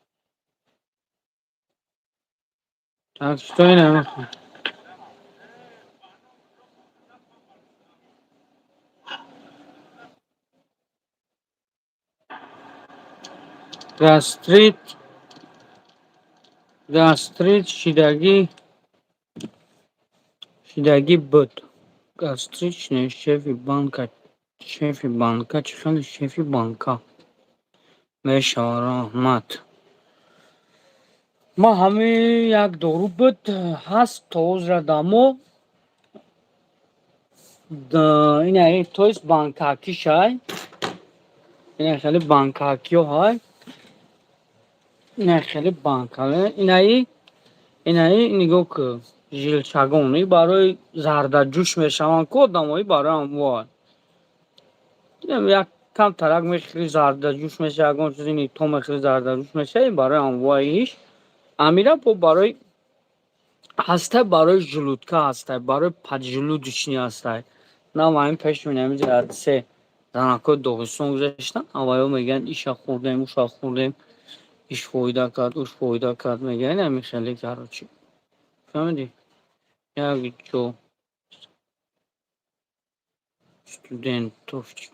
Speaker 1: Так что инаме хел. Гастрит шидагӣ буд. Гастрит не, шефи банка, шефи банка чӣ хеле шефи банка мешавад, раҳмат. Ма ҳамин як дору буд, ҳаст то ҳозира дамо. Ина, то есть банкакишай. Ина хеле банкакиё ҳай. Ина хеле банкале. Инаи нигоҳ ку, жилчагон и барои зардаҷӯш мешаванд ку одамои, барои ҳамвой. Як кам тарак мехӯри, зардаҷӯш меша, ягон чизи нито мехӯри, зардаҷӯш меша, барои ҳамвои иш. Амира бо барои ҳастай, барои желудка ҳастай, барои поджелудочный ҳастай. На ҳамин пеш минамиҷа се занакҳои Доғистон гузаштан, аввало мегӯянд, иша хӯрдем, уша хӯрдем, иш фоида кард, уш фоида кард, мегӯянд, ҳамин хеле, короче. Фаҳмидӣ? Як ҷо студентовчик.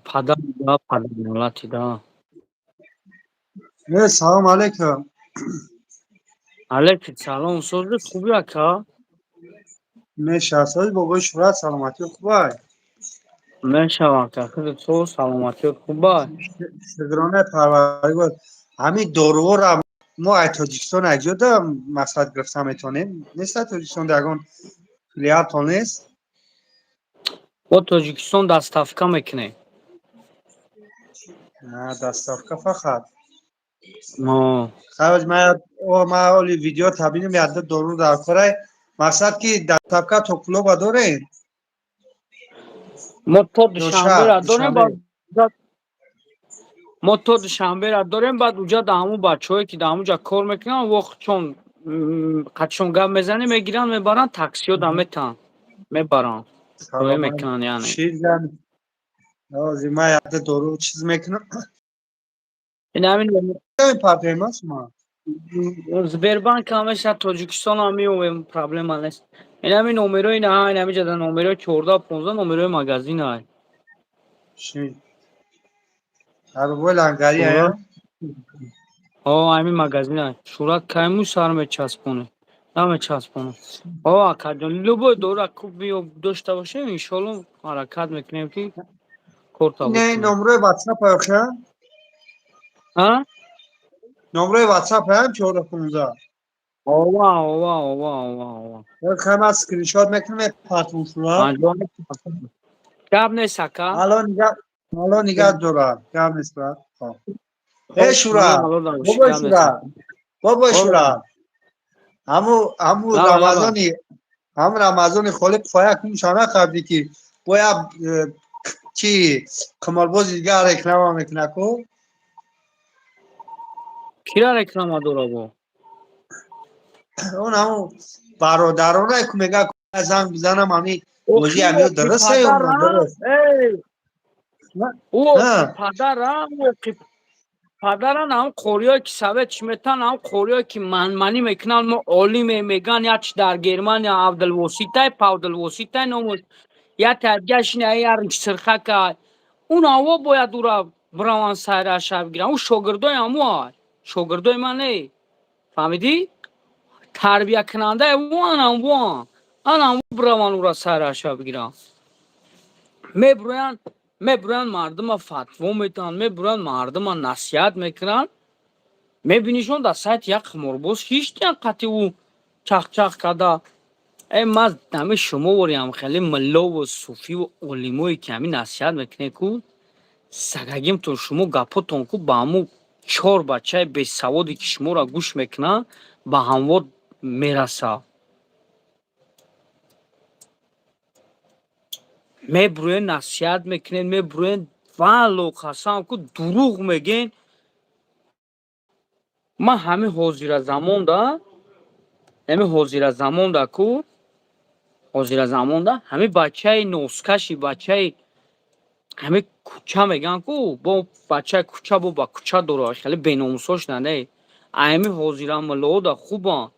Speaker 1: Падар да, падар налати да.
Speaker 10: Э, салом алейкум.
Speaker 1: Алейкум салом, сози хуби, ака?
Speaker 10: Меша, сози бобои Шӯҳрат, саломатӣ хубай?
Speaker 1: Мешава, ака, худат соз, саломатиёт хубай?
Speaker 10: Шукронаи Парвардигор. Ҳамин доруҳоро мо ай Тоҷикистон ай ҷо да мақсад гирифта метавонем? Нест ай Тоҷикистон ягон филиалтон нест?
Speaker 1: Мо Тоҷикистон доставка мекунем.
Speaker 10: Доставка фақат.
Speaker 1: О.
Speaker 10: Хайр, ма оли видео табинем, якда дору дар корай. Мақсад ки доставка то Кулоба дорем?
Speaker 1: Мо то Душанбера дорем, баъд мо то Душанбера дорем, баъд уҷа да ҳамун бачаҳое ки да ҳамунҷа кор мекунанд, вохчон қачон гап мезанем, мегиранд, мебаранд, таксиё да метаҳанд, мебаранд, роя мекунанд, яъне.
Speaker 10: Ҳозир ма якда дору чиз мекунам.
Speaker 1: Ин ҳамин
Speaker 10: Партема шумо.
Speaker 1: Сбербанк ҳамеша Тоҷикистон ҳам меомем, проблема нест. Ин ҳамин номерои на, ин ҳамиҷа да номерои 14, 15 номерои магазин ай.
Speaker 10: Арбои лангари ая?
Speaker 1: О, ҳамин магазин ай. Шӯрат кайму сар мечаспонем. Намечаспонам. О, акаҷон, любой дора куб ё дошта бошем, иншолло ҳаракат мекунем ки кор табо.
Speaker 10: Не, номрои WhatsApp ая?
Speaker 1: А?
Speaker 10: Номрои WhatsApp ая 14 15?
Speaker 1: Ова, ова, ова, ова, ова.
Speaker 10: Хама скриншот мекунем, патун шура.
Speaker 1: Гап нест, ака.
Speaker 10: Ало нигаҳ, ало нигаҳ дорам. Гап нест, брат. Э, Шура, бобои Шура, бобои Шура. Ҳаму Рамазони, ҳаму Рамазони холӣ қоя кунша нақабди ки бояд чи қиморбози дигар реклама мекуна ку?
Speaker 1: Кира реклама дора бо?
Speaker 10: Он ҳаму бародарона ку мега, занг бизанам, ҳами бозии ҳамиё дуруст ё нодуруст?
Speaker 1: Ӯ падара, падаран, ҳам қориёе ки совет чӣ метан, ҳам қориёе ки манманӣ мекунанд, мо олиме меган, як чи дар Германия Абдулвоситай, Павдулвоситай номуш, як тадгашина яр сирхака, он аво бояд ура бираванд, сайраша бигиранд. Ӯ шогирдои ҳамо ай, шогирдои ман не, фаҳмидӣ? Тарбиякунандаи ӯ анамвоан, анамво бираванд, ура сайраша бигиранд. Мебуроянд, мардума фатво метаҳанд, мебуроянд, мардума насиҳат мекунанд. Мебинишон дар сайти як қиморбоз ҳичтиян қати ӯ чахчах карда. Э, ман ҳами шумо ворям, хеле миллову суфиву олимое ки ҳамин насиҳат мекунед ку, сагагимтон, шумо гапотон ку ба ҳамун чор бачаи бесаводе ки шуморо гӯш мекунанд, ба ҳамвор мерасад. Мебурӯен, насиҳат мекунед, мебурӯен. Валло, қасам ку, дурӯғ мегӯен. Ман ҳамин ҳозира замонда, ҳамин ҳозира замонда ку, ҳозира замонда ҳамин бачаи носкаши, бачаи ҳамин кӯча мегӯянд ку, бо бачаи кӯча, бо ба кӯча дора, хеле беномусош на, не, ҳамин ҳозира муллода хубанд,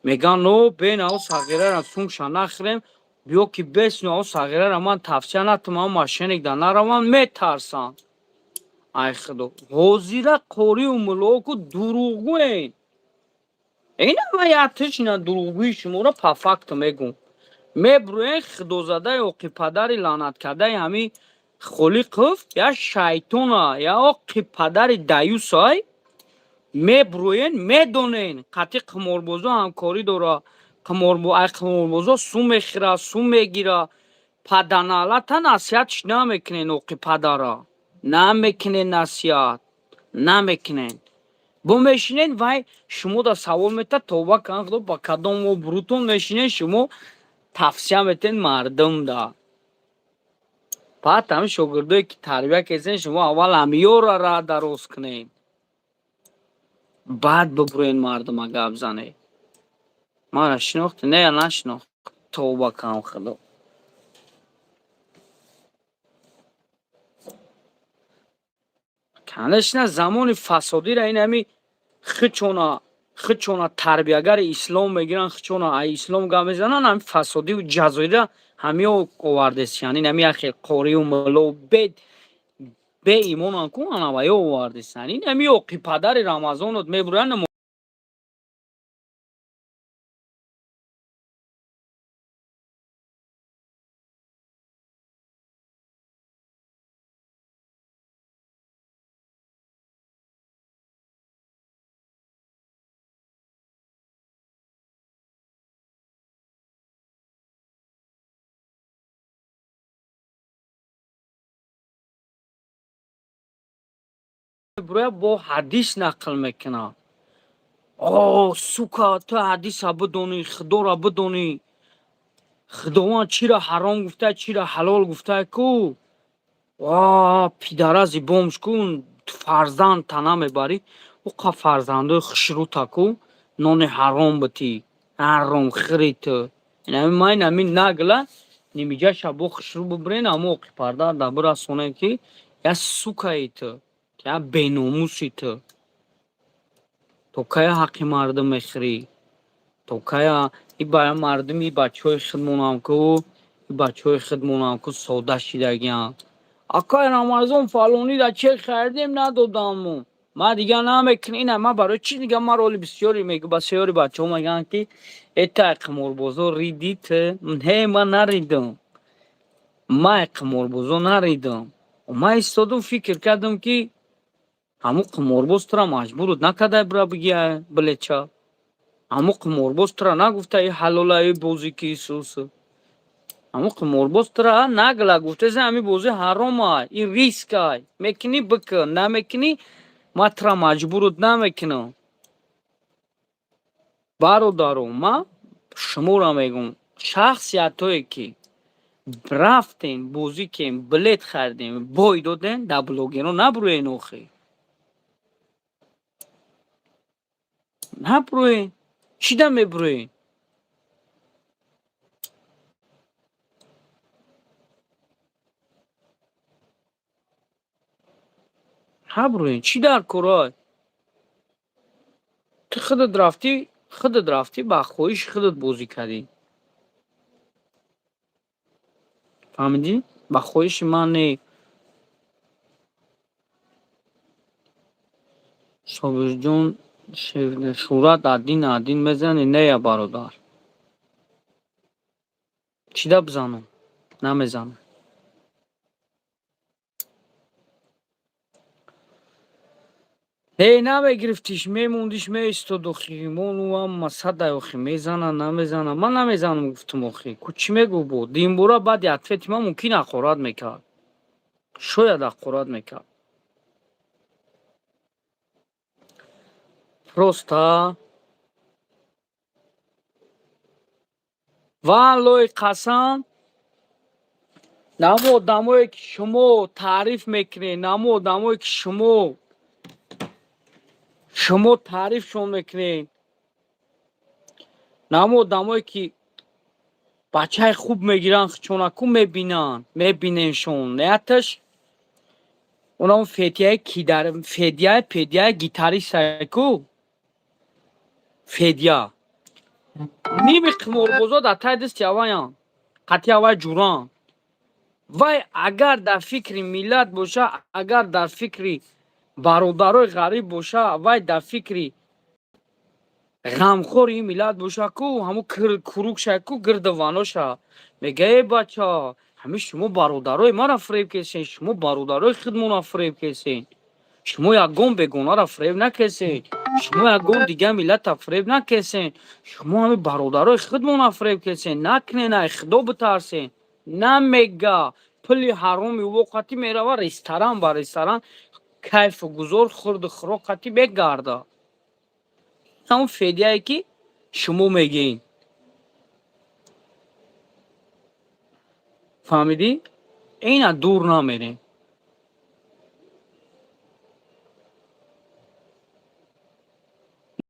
Speaker 1: мегӯянд: «Но бенав сағирара сумша нахӯрем, биё ки бесну ав сағирара ман тавсия натум, ав мошенник да нараванд», метарсанд. Ай худо, ҳозира қорию муллоҳо ку дурӯғгӯен. Ина ман яктишина дурӯғгӯи шуморо по факту мегӯм. Мебурӯен, худозадаи оқи падари лаънаткардаи ҳамин Холиқов я шайтона, я оқи падари даюсай. Мебурӯен, медонен, қатъи қиморбозо ҳамкорӣ дора, ай қиморбозо сум мехӯра, сум мегира. Паданалата насиҳатш намекунен, оқи падара намекунен, насиҳат намекунен. Бо мешинен, вай шумо да савол метад, тоба кан худо, ба кадом обрӯтон мешинен, шумо тавсия метен мардумда? Баъд ҳамин шогирдое ки тарбия кардем, шумо аввал ҳамиёра раҳ дароз кунед, баъд бибурен мардума гап занед. Мара шинохтӣ, не, я нашинохт? Тоба кан худо. Конечно, замони фасодира ин ҳами хичона тарбиягари ислом мегиранд, хичона ай ислом гап мезананд, ҳами фасодиву ҷазоира ҳамиё овардесиян. Ин ҳами яхел қорию мулло беимонанд ку, анаваё овардесиян. Ин ҳами оқи падари Рамазонот мебуранд. Мебурояд, бо ҳадис нақл мекунад. О, сука, ту ҳадиса бидонӣ, худоро бидонӣ, худованд чиро ҳаром гуфта, чиро ҳалол гуфта ку. Ва пидарази бомж ку, фарзанд та намебарӣ, уқа фарзандои хушрӯта ку, нони ҳаром битӣ, ҳаром хӯри ту. Инами ман инами нагла нимиҷаша бо хушрӯ бибирен, амо оқи парда да бирасонем, ки я сукаи ту, я беномуси ту. То кая ҳаққи мардум мехӯрӣ? То кая и ба мардуми бачаҳои худмонам ку, и бачаҳои худмонам ку сода шидагианд. Акай Рамазон, фалонида че хардем, надодаммо. Ман дигар намекунам ина. Ман барои чӣ дигар ман роли бисёре мегӯ, бисёри бачаҳо мегӯянд, ки этай қиморбозо ридӣ ту. Не, ман наридам, ман қиморбозо наридам. Ман истодум, фикр кардам, ки ҳамун қиморбоз тура маҷбурут накардай бира бигия билеча. Ҳамун қиморбоз тура нагуфта и ҳалола, и бозӣ ки исусу. Ҳамун қиморбоз тура нагла гуфтеса, ҳамин бозӣ ҳаромай, ин рискай, мекунӣ бикун, намекунӣ ман тура маҷбурут намекунам. Бародаро, ман шуморо мегӯм, шахсиятое ки рафтем, бозӣ кем, билет харидем, бой додем, дар блогеро набурӯен охӣ, набурӯен. Чӣ да мебурӯен? Набурӯен, чӣ дар корай? Ту худат рафтӣ, худат рафтӣ, ба хоҳиши худат бозӣ кардӣ, фаҳмидӣ? Ба хоҳиши ман не. Собирҷон, шӯрат один один мезанӣ, не, я бародар? Чӣ да бизанам? Намезанам. Не, намегирифтиш, мемондиш, меистод охи. Монуам масадай охи, мезана, намезана. Ман намезанам гуфтум охи. Ку чӣ мегӯ бо? Димбора баъди ответи ман мумкин ҳақорат мекард. Шояд ҳақорат мекард. Просто валлои қасам. Намо одамое ки шумо таъриф мекунед, намо одамое ки шумо таърифшон мекунед, намо одамое ки бачаи хуб мегиранд, чонаку мебинанд, мебиненшон. Нияташ онам Федяи кидар, Федяи Педяи гитаристай ку Федя. Ними қиморбозо дар таи дасти аваянд, қатъи авай ҷуранд. Вай агар дар фикри миллат боша, агар дар фикри бародарои ғариб боша, вай дар фикри ғамхори ин миллат боша ку, ҳамун курукша ку, гирду ваноша мега: «Э бача, ҳамин шумо бародарои маро фиреб кесен, шумо бародарои худмонро фиреб кесен, шумо ягон бегонаро фиреб накесен, шумо ягон дигар миллатро фиреб накесен, шумо ҳамин бародарои худмонро фиреб кесен, накунен, ай худо битарсен». Намега, пули ҳароми воқати мерава ресторан ба ресторан, кайфу гузор, хурду хӯрок қати мегарда. Ҳамун Федяе ки шумо мегӯед, фаҳмидӣ? Ина дур намерем.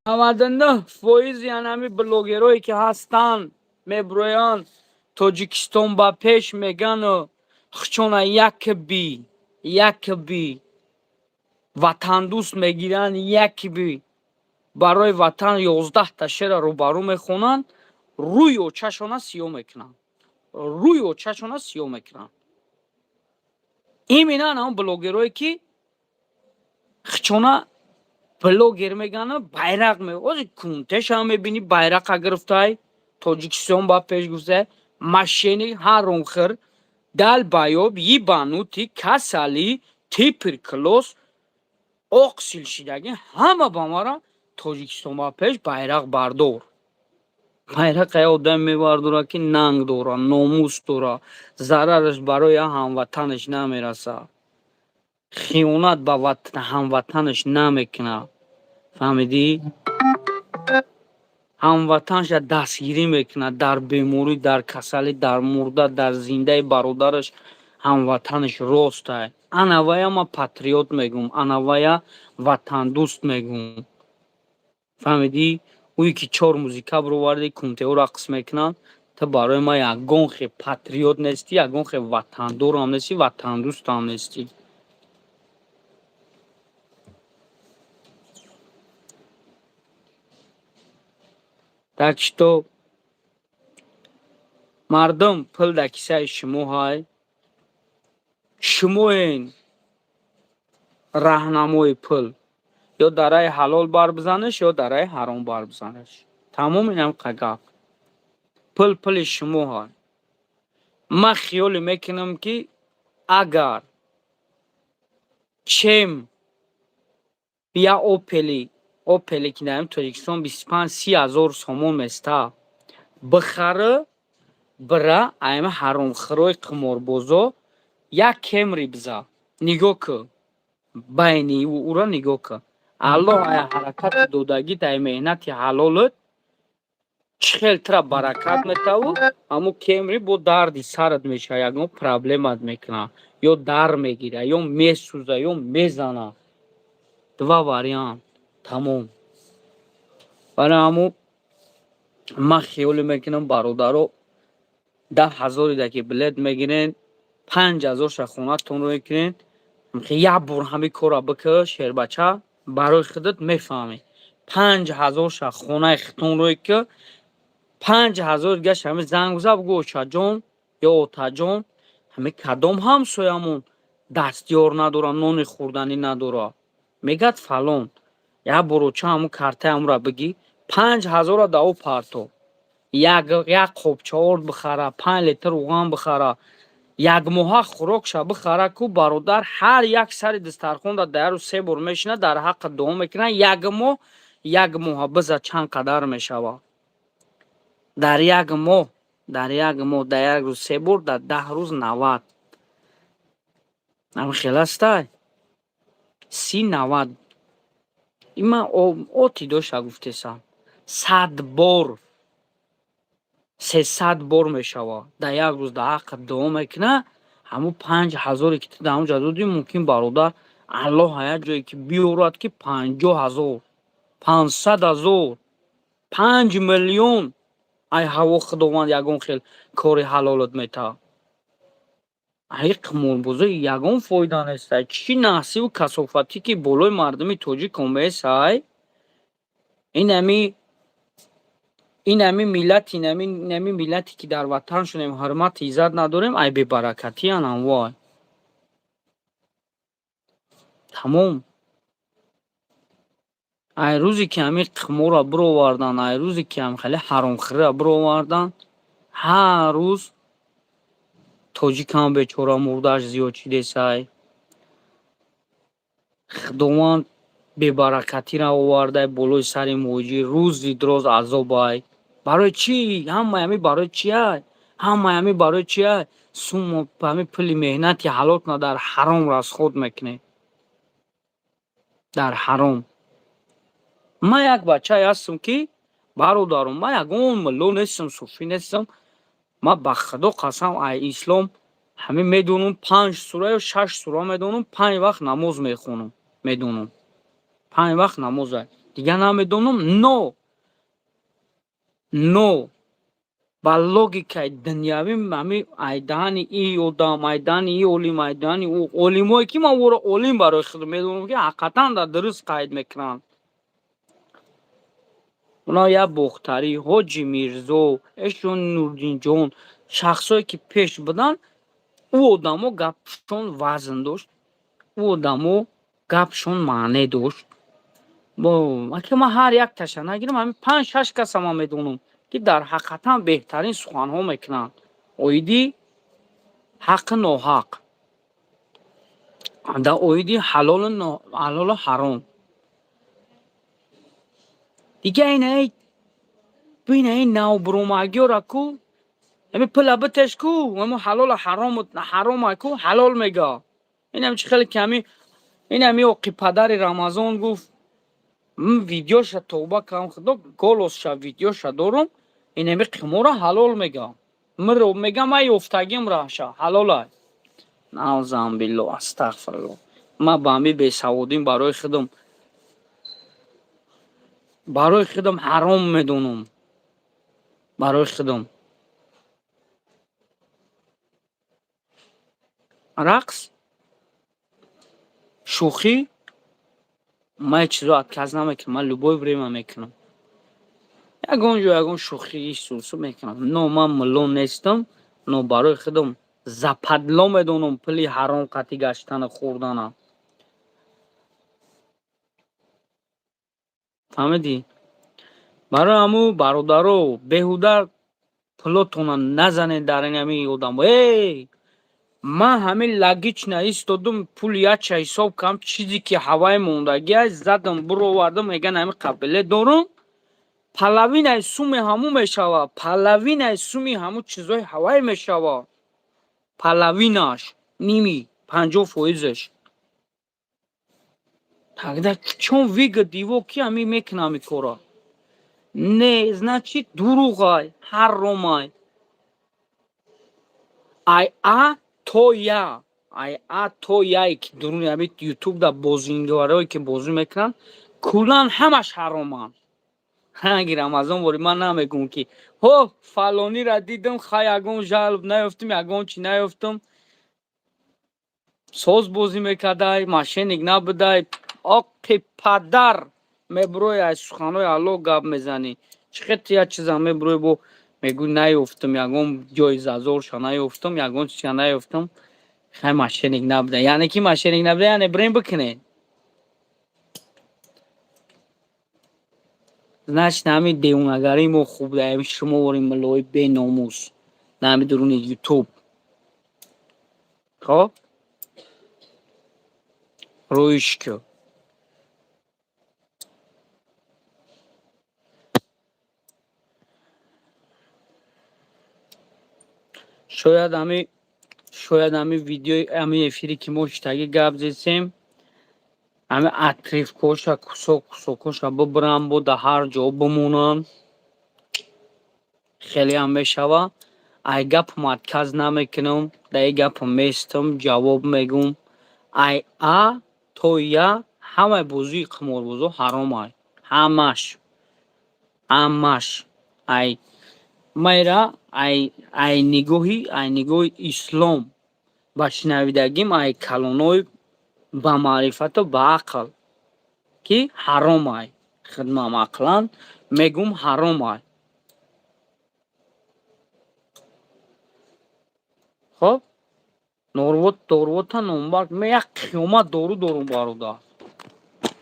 Speaker 1: 99 фоизи анами блогерое ки ҳастанд, меброянд, Тоҷикистон ба пеш мегану хучона якби ватандӯст мегиранд, якби барои ватан 11-та шеъра рӯбарӯ мехонанд, рӯи очашона сиёҳ мекунанд, рӯи очашона сиёҳ мекунанд. Именно ҳамон блогерое ки хучона блогер мегану байрақ ҳозир кунтешам мебинӣ, байрақа гирифтай, Тоҷикистон ба пеш гуфта, мошенник, ҳаромхӯр, долбоёб, ебанутый, касалӣ, туберкулёз, оқсил шидагӣ, ҳама ба мара Тоҷикистон ба пеш байрақ бардор. Байрақа я одаме мебардорад, ки нанг дора, номус дора, зарараш барои ҳамватанаш намерасад, хиёнат ба ҳамватанаш намекунад, фаҳмидӣ? Ҳамватанша дастгирӣ мекунад дар беморӣ, дар касалӣ, дар мурда, дар зиндаи бародараш ҳамватанаш ростай. Анавая ман патриот мегӯм, анавая ватандӯст мегӯм, фаҳмидӣ? Ӯе ки чор музика бироварди, кунтеҳо рақс мекунанд, ту барои ман ягон хел патриот нестӣ, ягон хел ватандорам нестӣ, ватандӯстам нестӣ. Так что, мардум, пул дар кисаи шумо ҳай, шумоен раҳнамои пул. Ё дар раи ҳалол бар бизанеш, ё дар раи ҳаром бар бизанеш. Тамом, инам гап. Пул пули шумо ҳай. Ман хиёле мекунам, ки агар чем я Опеле, ки дар Тоҷикистон 25-30 ҳазор сомон места, бихара, бира айма ҳаромхӯрои қиморбозо як Кемри биза, нигоҳ кӯ, байни ӯро нигоҳ кӯ. Аллоҳ ай ҳаракати додагит, ай меҳнати ҳалолат чӣ хел тура баракат метаву, ҳамун Кемри бо дарди сарат мешава, ягон проблемат мекунад, ё дар мегира, ё месӯза, ё мезана. Два вариант, тамом. Барои ҳамун ман хиёле мекунам, бародаро, 10 ҳазорида ки билет мегирен, 5 ҳазорша хонатонро мекунен. Як бор ҳамин корро бикӯ, шербача, барои худат мефаҳмӣ. 5 ҳазорша хонаи худтонро ки, 5 ҳазор дигаш ҳамин занг биза, бугӯ: «Очаҷон ё отаҷон, ҳамин кадом ҳамсоямон дастёр надора, нони хӯрданӣ надора?» Мегӯяд фалон. Як бор, оча, ҳамун картаи ҳамонро бигӣ, 5 ҳазорро да ӯ парто, як қопча орд бихара, 5 литр руған бихара, якмоҳа хӯрокша бихара ку, бародар, ҳар як сари дастархонда дар як рӯз се бор мешинад, дар ҳаққат дуо мекунад. Як моҳ, як моҳа биза, чанд қадар мешавад дар як моҳ? Дар як моҳ, дар як рӯз се бор, дар 10 рӯз 90. Ҳамин хел астай, 30, 90. Има оти доша гуфтесам, 100 бор, 300 бор мешавад. Дар як рӯз дар ҳаққат дуо мекунад. Ҳамун 5000-е ки ту дар ҳамун ҷа додӣ, мумкин, бародар, Аллоҳ як ҷое ки биёрад, ки 50 000, 500 000, 5 миллион ай ҳаво Худованд ягон хел кори ҳалолат метаҳад. Ай қиморбозӣ ягон фоида нестай. Чӣ насибу касофатӣ, ки болои мардуми тоҷик омесай. Инами миллат, инами миллате, ки дар ватан шудем, ҳурмати иззат надорем, ай бебаракатиян анвой. Тамом. Ай рӯзе ки ҳамин қиморро бировардан, ай рӯзе ки ҳам хеле ҳаромхӯриро бировардан, ҳар рӯз тоҷикам бечора мурдааш зиёд шидесай. Худованд бебаракатиро овардай болои сари муҳоҷир, рӯзи дроз азобай. Барои чӣ? Ҳамаи ҳамин барои чиай? Ҳамаи ҳамин барои чиай? Суммо ҳамин пули меҳнати ҳалотна дар ҳаром расход мекунед. Дар ҳаром. Ман як бачае ҳастам, ки, бародарум, ман ягон мулло нестам, суфӣ нестам. Ман, ба Худо қасам, ай ислом ҳамин медонам панҷ сура ё шаш сура медонам, панҷ вақт намоз мехонам, медонам. Панҷ вақт намоза. Дигар намедонам, но ба логикаи дунявӣ ҳамин ай даҳани и одам, ай даҳани и олим, ай даҳани ӯ олимое, ки ман ӯро олим барои худ медонам, ки ҳақиқатан дар дуруст қайд мекунанд. Оно як Бохтарӣ, Ҳоҷи Мирзо, эшон Нурдинҷон, шахсое, ки пеш буданд, ӯ одамо гапшон вазн дошт, ӯ одамо гапшон маъне дошт. Ака, ман ҳар якташа нагирам, ҳамин панҷ шаш каса ман медонам, ки дар ҳақиқатан беҳтарин суханҳо мекунанд оиди ҳаққу ноҳақ, дар оиди ҳалолу ҳаром. Дига инаи бинаи навбуромагиёра ку, ҳами пула битеш ку, ҳамо ҳалолу ҳарому ҳарома ку ҳалол мега. Инам чи хеле ки ҳами инами оқи падари Рамазон гуфт, видеоша, тавба кардам, Худо, голосша, видеоша дорум, инами қимора ҳалол мега. Миро мега, ман ёфтагим раша ҳалолай. Наъузубиллоҳ, астағфируллоҳ. Ман ба ҳами бесаводим барои худам ҳаром медонам. Барои худам. Рақс, шӯхӣ, ман ҳеҷ чизо отказ намекунам, ман любое время мекунам. Ягон ҷо ягон шӯхӣ сусу мекунам. Но ман мулло нестам, но барои худам западло медонам пули ҳаром қатъи гаштану хӯрдана. Фаҳмидӣ? Барои ҳамун, бародаро, беҳуда пулотонро назанед дар ин ҳамин одамо. Эй! Ман ҳамин логично истодум, пули яча ҳисоб кардам, чизе ки ҳаваи мондагиаст, задам, буровардам, мегӯянд ҳамин қабиле дорум, половинаи суми ҳамун мешавад, половинаи суми ҳамун чизҳои ҳавай мешавад. Половинаш, ними, 50%-аш. Тогда в чём выгода его, ки ҳамин мекунам ин корро? Не, значит, дурӯғай, ҳаромай. Ай а то я, ай а то яе, ки дуруни ҳамин ютуб да бозингарое, ки бозӣ мекунанд, куллан ҳамаш ҳароманд. Ранги Рамазон бори ман намегӯм, ки ҳо фалонира дидам, хай, ягон жалоб наёфтум, ягон чи наёфтум. Соз бозӣ мекардай, мошенник набудай, оқи падар мебурои, аз суханҳои Аллоҳ гап мезанӣ. Чӣ хел ту як чиза мебурои, бо мегӯӣ наёфтум, ягон ҷои зазорша наёфтум, ягон чиза наёфтум, хай, мошенник набуда. Яъне ки мошенник набуда, яъне бирем бикунед. Значит, ҳамин девонагарии мо хуб да, ҳамин шумо вори муллои беномус дар ҳамин дуруни ютуб. Хоб? Рӯиш ку. Шояд ҳамин видеои ҳамин эфире, ки мо шитагӣ гап зесем, ҳамин отрывкоша, кусок кусокоша бибирам, бо дар ҳар ҷо бимонанд, хелеам мешавад. Ай гапам отказ намекунам, дар ин гапам местам, ҷавоб мегӯм. Ай А то Я ҳамаи бозии қиморбозо ҳаромай. Ҳамаш. Ҳамаш. Ай майра ай нигоҳи ислом ба шунавидагим, ай калонои ба маърифату ба ақл, ки ҳаромай. Хидмам ақлан мегӯм, ҳаромай. Хоб, норвот дорувота номбар, ме як қиёмат дору дорум, бародар,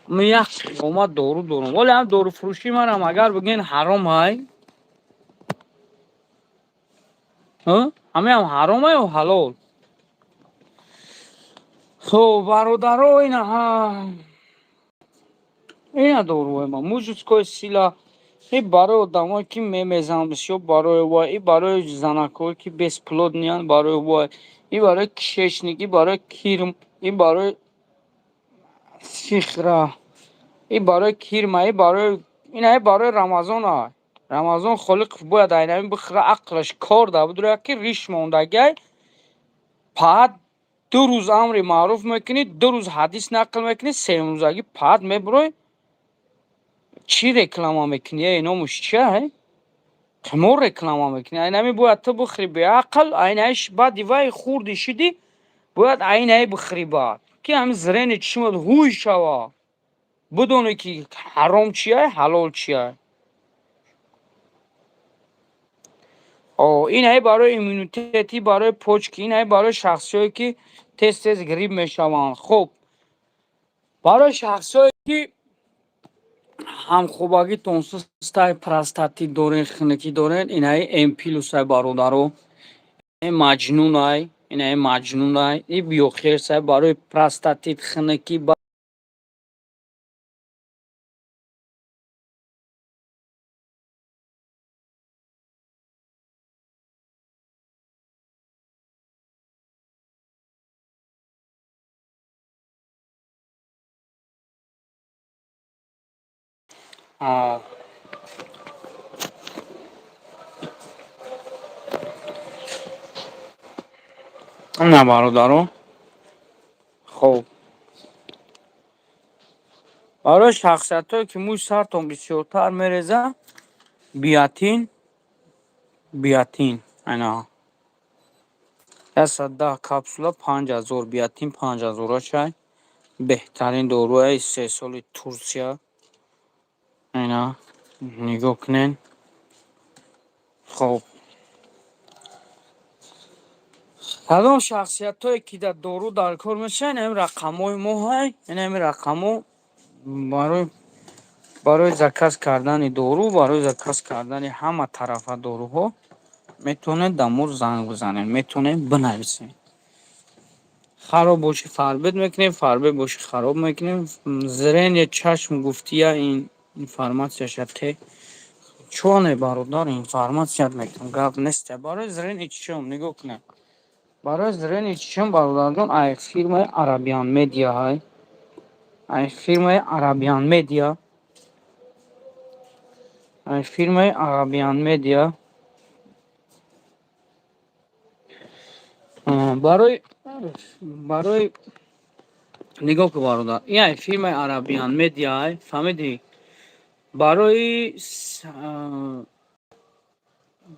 Speaker 1: ме як қиёмат дору дорум. Вале ҳам доруфурӯшӣ манам агар бигӯен ҳаромай, ҳамеам ҳаромай ё ҳалол? Хоб, бародаро, инаҳа, ина доруҳои ма: мужская сила, и барои одамое ки мемезанд бисёр, барои вай, и барои занакҳое ки бесплодный янд, барои вай, и барои кишечник, и барои кирм, и барои сихра, и барои кирма, и барои ина, и барои Рамазона. Рамазон Холиқов бояд айнами бихӯра, ақлаш кор да бидурад, ки риш мондагиай. Паат 2 рӯз амри маъруф мекунӣ, 2 рӯз ҳадис нақл мекунӣ, семрӯзагӣ паат мебурой, чӣ реклама мекунӣ? Э, номуш чия? Қимор реклама мекунӣ. Айнами бояд ту бихӯри, беақл. Айнаиш баъди вай хурди шидӣ, бояд айнаи бихӯрӣ, баъд ки ҳами зрение чишмат ҳуй шава, бидонӣ ки ҳаром чия, ҳалол чия. Инаи барои иммунитети, барои почки, инаи барои шахсиҳое ки тез тез грипп мешаванд. Хуб, барои шахсҳое ки ҳамхобагитон сустай, простатит дорен, хунукӣ дорен, инаи М плюсай, бародаро, маҷнунай, инаи маҷнунай, и биохерсай барои простатит, хунукӣ. На, бародаро, хоб, барои шахсиятҳое ки мӯи сартон бисёртар мереза, биотин, биотин, ана 110 капсула 5000, биотин 5000 чай, беҳтарин доруи истеҳсоли Турсия. Ина нигоҳ кунед. Хоб, кадом шахсиятҳое ки дар дору дар кор мешаванд, ин рақамҳои мо ҳай, ин рақамҳо барои заказ кардани дору, барои заказ кардани ҳама тарафа доруҳо метавонед дар мо занг бизанед, метавонед бинависед. Хароб бошӣ, фарбет мекунем, фарбет бошӣ, хароб мекунем. Зрение, чашм гуфтия, ин информатсияша те чоне, бародар, информатсият мекунам, гап нест. Барои зрение чишм нигоҳ кунед, барои зрение чишм, бародарҷон, ай фирмаи Арабиан Медиа ҳай, ай фирмаи Арабиан Медиа, ай фирмаи Арабиан Медиа. Барои нигоҳ кун, бародар, ин ай фирмаи Арабиан Медиа ай, фаҳмидӣ?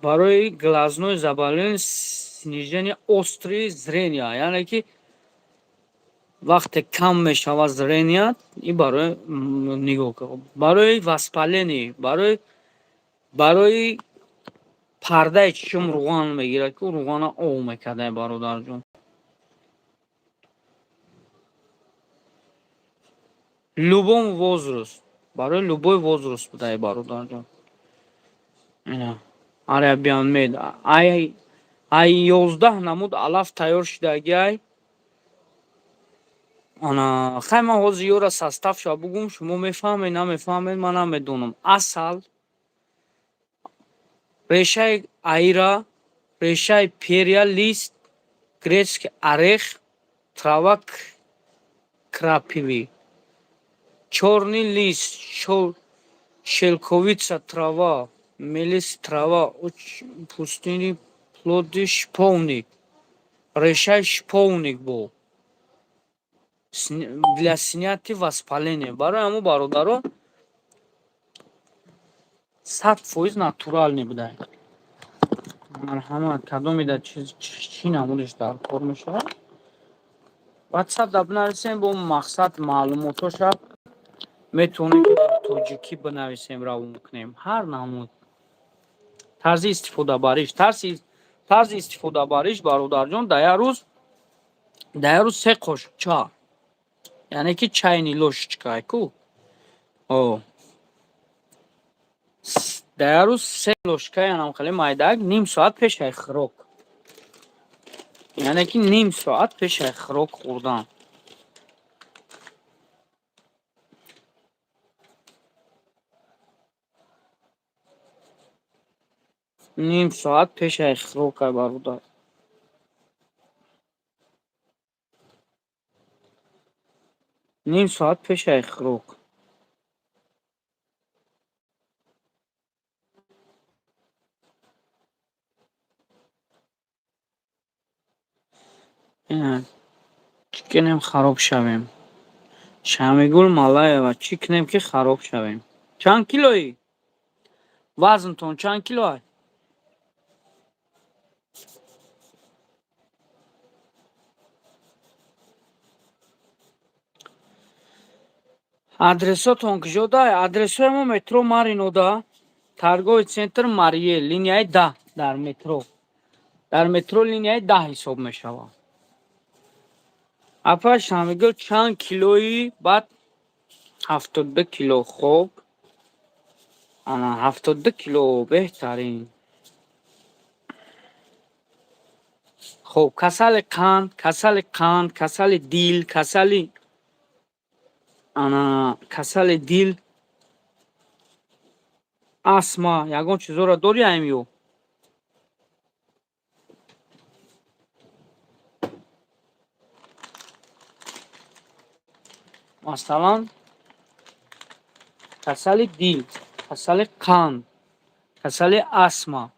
Speaker 1: Барои глазное заболевание, снижение острый зрения, яъне ки вақте кам мешавад зрения, и барои нигоҳ, барои воспаление, барои пардаи чишм руған мегирад, ки руғана ов мекарда, бародарҷон. Любому возраст, барои любой возраст будай, бародарҷон. Ина Арабиан Мед ай 11 намуд алаф тайёр шудагиай. Ана хай, ман ҳозир ёра состав ша бугум, шумо мефаҳмед, намефаҳмед, ман намедонам. Асал, решаи аира, решаи перья, лист грецкий орех, трава крапивы, чёрный лист, шелковица трава, мелисс трава, пустыни. Плоди шиповник, решаи шиповник бо для снятия воспаления. Барои ҳамун, бародаро, 100% натуральный буда. Марҳамат, кадомида чӣ намудиш дар кор мешавад, ватсап да бинависем. Бо мақсад маълумотоша метавонем ки тоҷикӣ бинависем, равон кунем. Ҳар намуд тарзи истифодабариш, тарзи истифодабариш, бародарҷон, дар як рӯз се қошуқча, яъне ки чайный ложечка ку. О, дар як рӯз се ложка, янам хеле майдаак, ним соат пешаи хӯрок, яъне ки ним соат пешаи хӯрок хӯрдан. Ним соат пешаи хӯрока, бародар. Ним соат пешаи хӯрок. Ина, чӣ кунем, хароб шавем? Шамигул Малаева, чӣ кунем, ки хароб шавем? Чанд килоӣ? Вазнтон чанд килоа? Адресотон куҷода? Адресҳои мо: метро Маринода, торговый центр Мариел, линияи 10. Дар метро линияи 10 ҳисоб мешавад. Апа Шамигул, чанд килои? Баъд 72 кило. Хоб, ана, 72 кило, беҳтарин. Хоб, касали қанд, касали қанд, касали дил, касали, ана, касали дил, астма, ягон чизоро дорӣ, аймё? Масалан, касали дил, касали қанд, касали астма.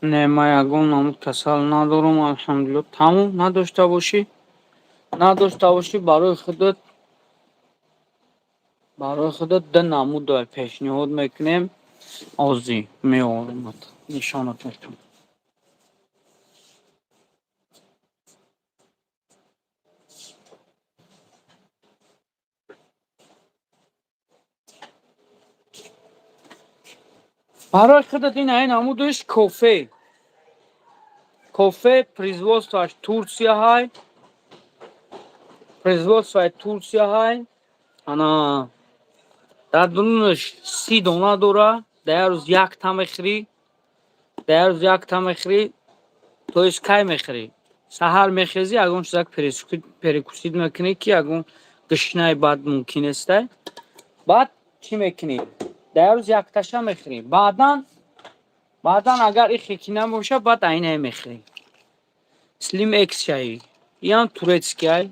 Speaker 1: Не, ман ягон намуд касал надорам, алҳамдулилло. Тамом, надошта бошӣ, надошта бошӣ, барои худат ду намуд пешниҳод мекунем. Озӣ меорамад, нишонат метавонам. Барои худат ин ай намудаш кофе. Кофе производство аш Турсия ҳай, производство и Турсия ҳай. Ана, дар дунаш 30 дона дора. Дар як рӯз якта мехӯрӣ, дар як рӯз якта мехӯрӣ. То есть кай мехӯрӣ? Саҳар мехезӣ, ягон чизак перекусить мекунӣ, ки ягон гушнаи бад мумкин нестай. Баъд чӣ мекунӣ? Дар як рӯз якташа мехӯрӣ. Баъдан агар ихе ки набошад, баъд айнае мехӯрӣ. Слим эксчаи, иам турецкий ай,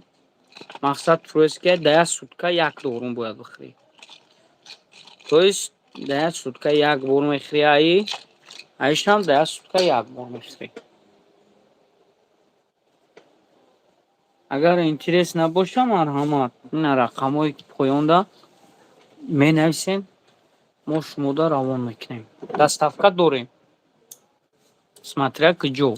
Speaker 1: мақсад турецкий ай. Дар як сутка як дорум бояд бихӯрӣ, то есть дар як сутка як бор мехӯрӣ. Аи аишам дар як сутка як бор мехӯрӣ. Агар интерес набоша, марҳамат, ина рақамҳое ки поёнда менависем, мо шумода равон мекунем. Доставка дорем, смотря куҷо.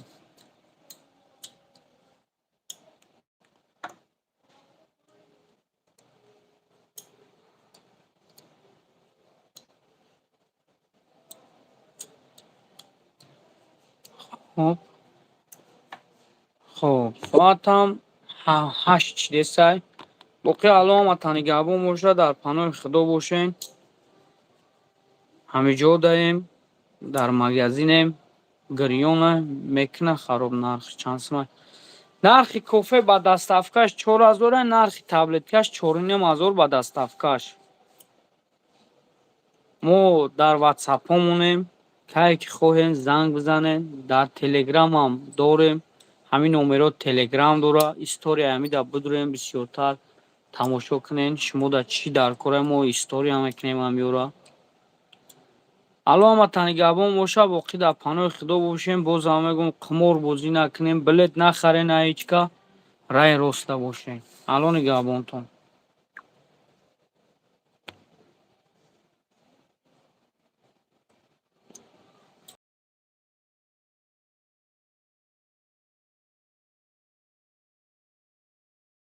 Speaker 1: Хоб, соатам 8 чидесай. Боқӣ Алло ҳаматан нигаҳбон бошад, дар паноҳи Худо бошен. Ҳамиҷо даем, дар магазинем. Гирёна мекуна хароб. Нархи чанд сумай? Нархи кофе ба доставка ш 4000, нархи таблетка ш 4500 ба доставка ш. Мо дар ватсапҳо монем, кае ки хоҳем, занг бизанед. Дар телеграмам дорем. Ҳамин номеро Телеграм дора, история ҳамида бидурем, бисёртар тамошо кунен. Шумо да чӣ дар кора, мо история мекунем ҳамёра. Алло, ҳаматан нигаҳбон боша, боқӣ дар паноҳи Худо бошем. Бозам мегӯм, қимор бозӣ накунем, билет нахарен, ҳечка рай роста бошем. Алло нигаҳбонтон.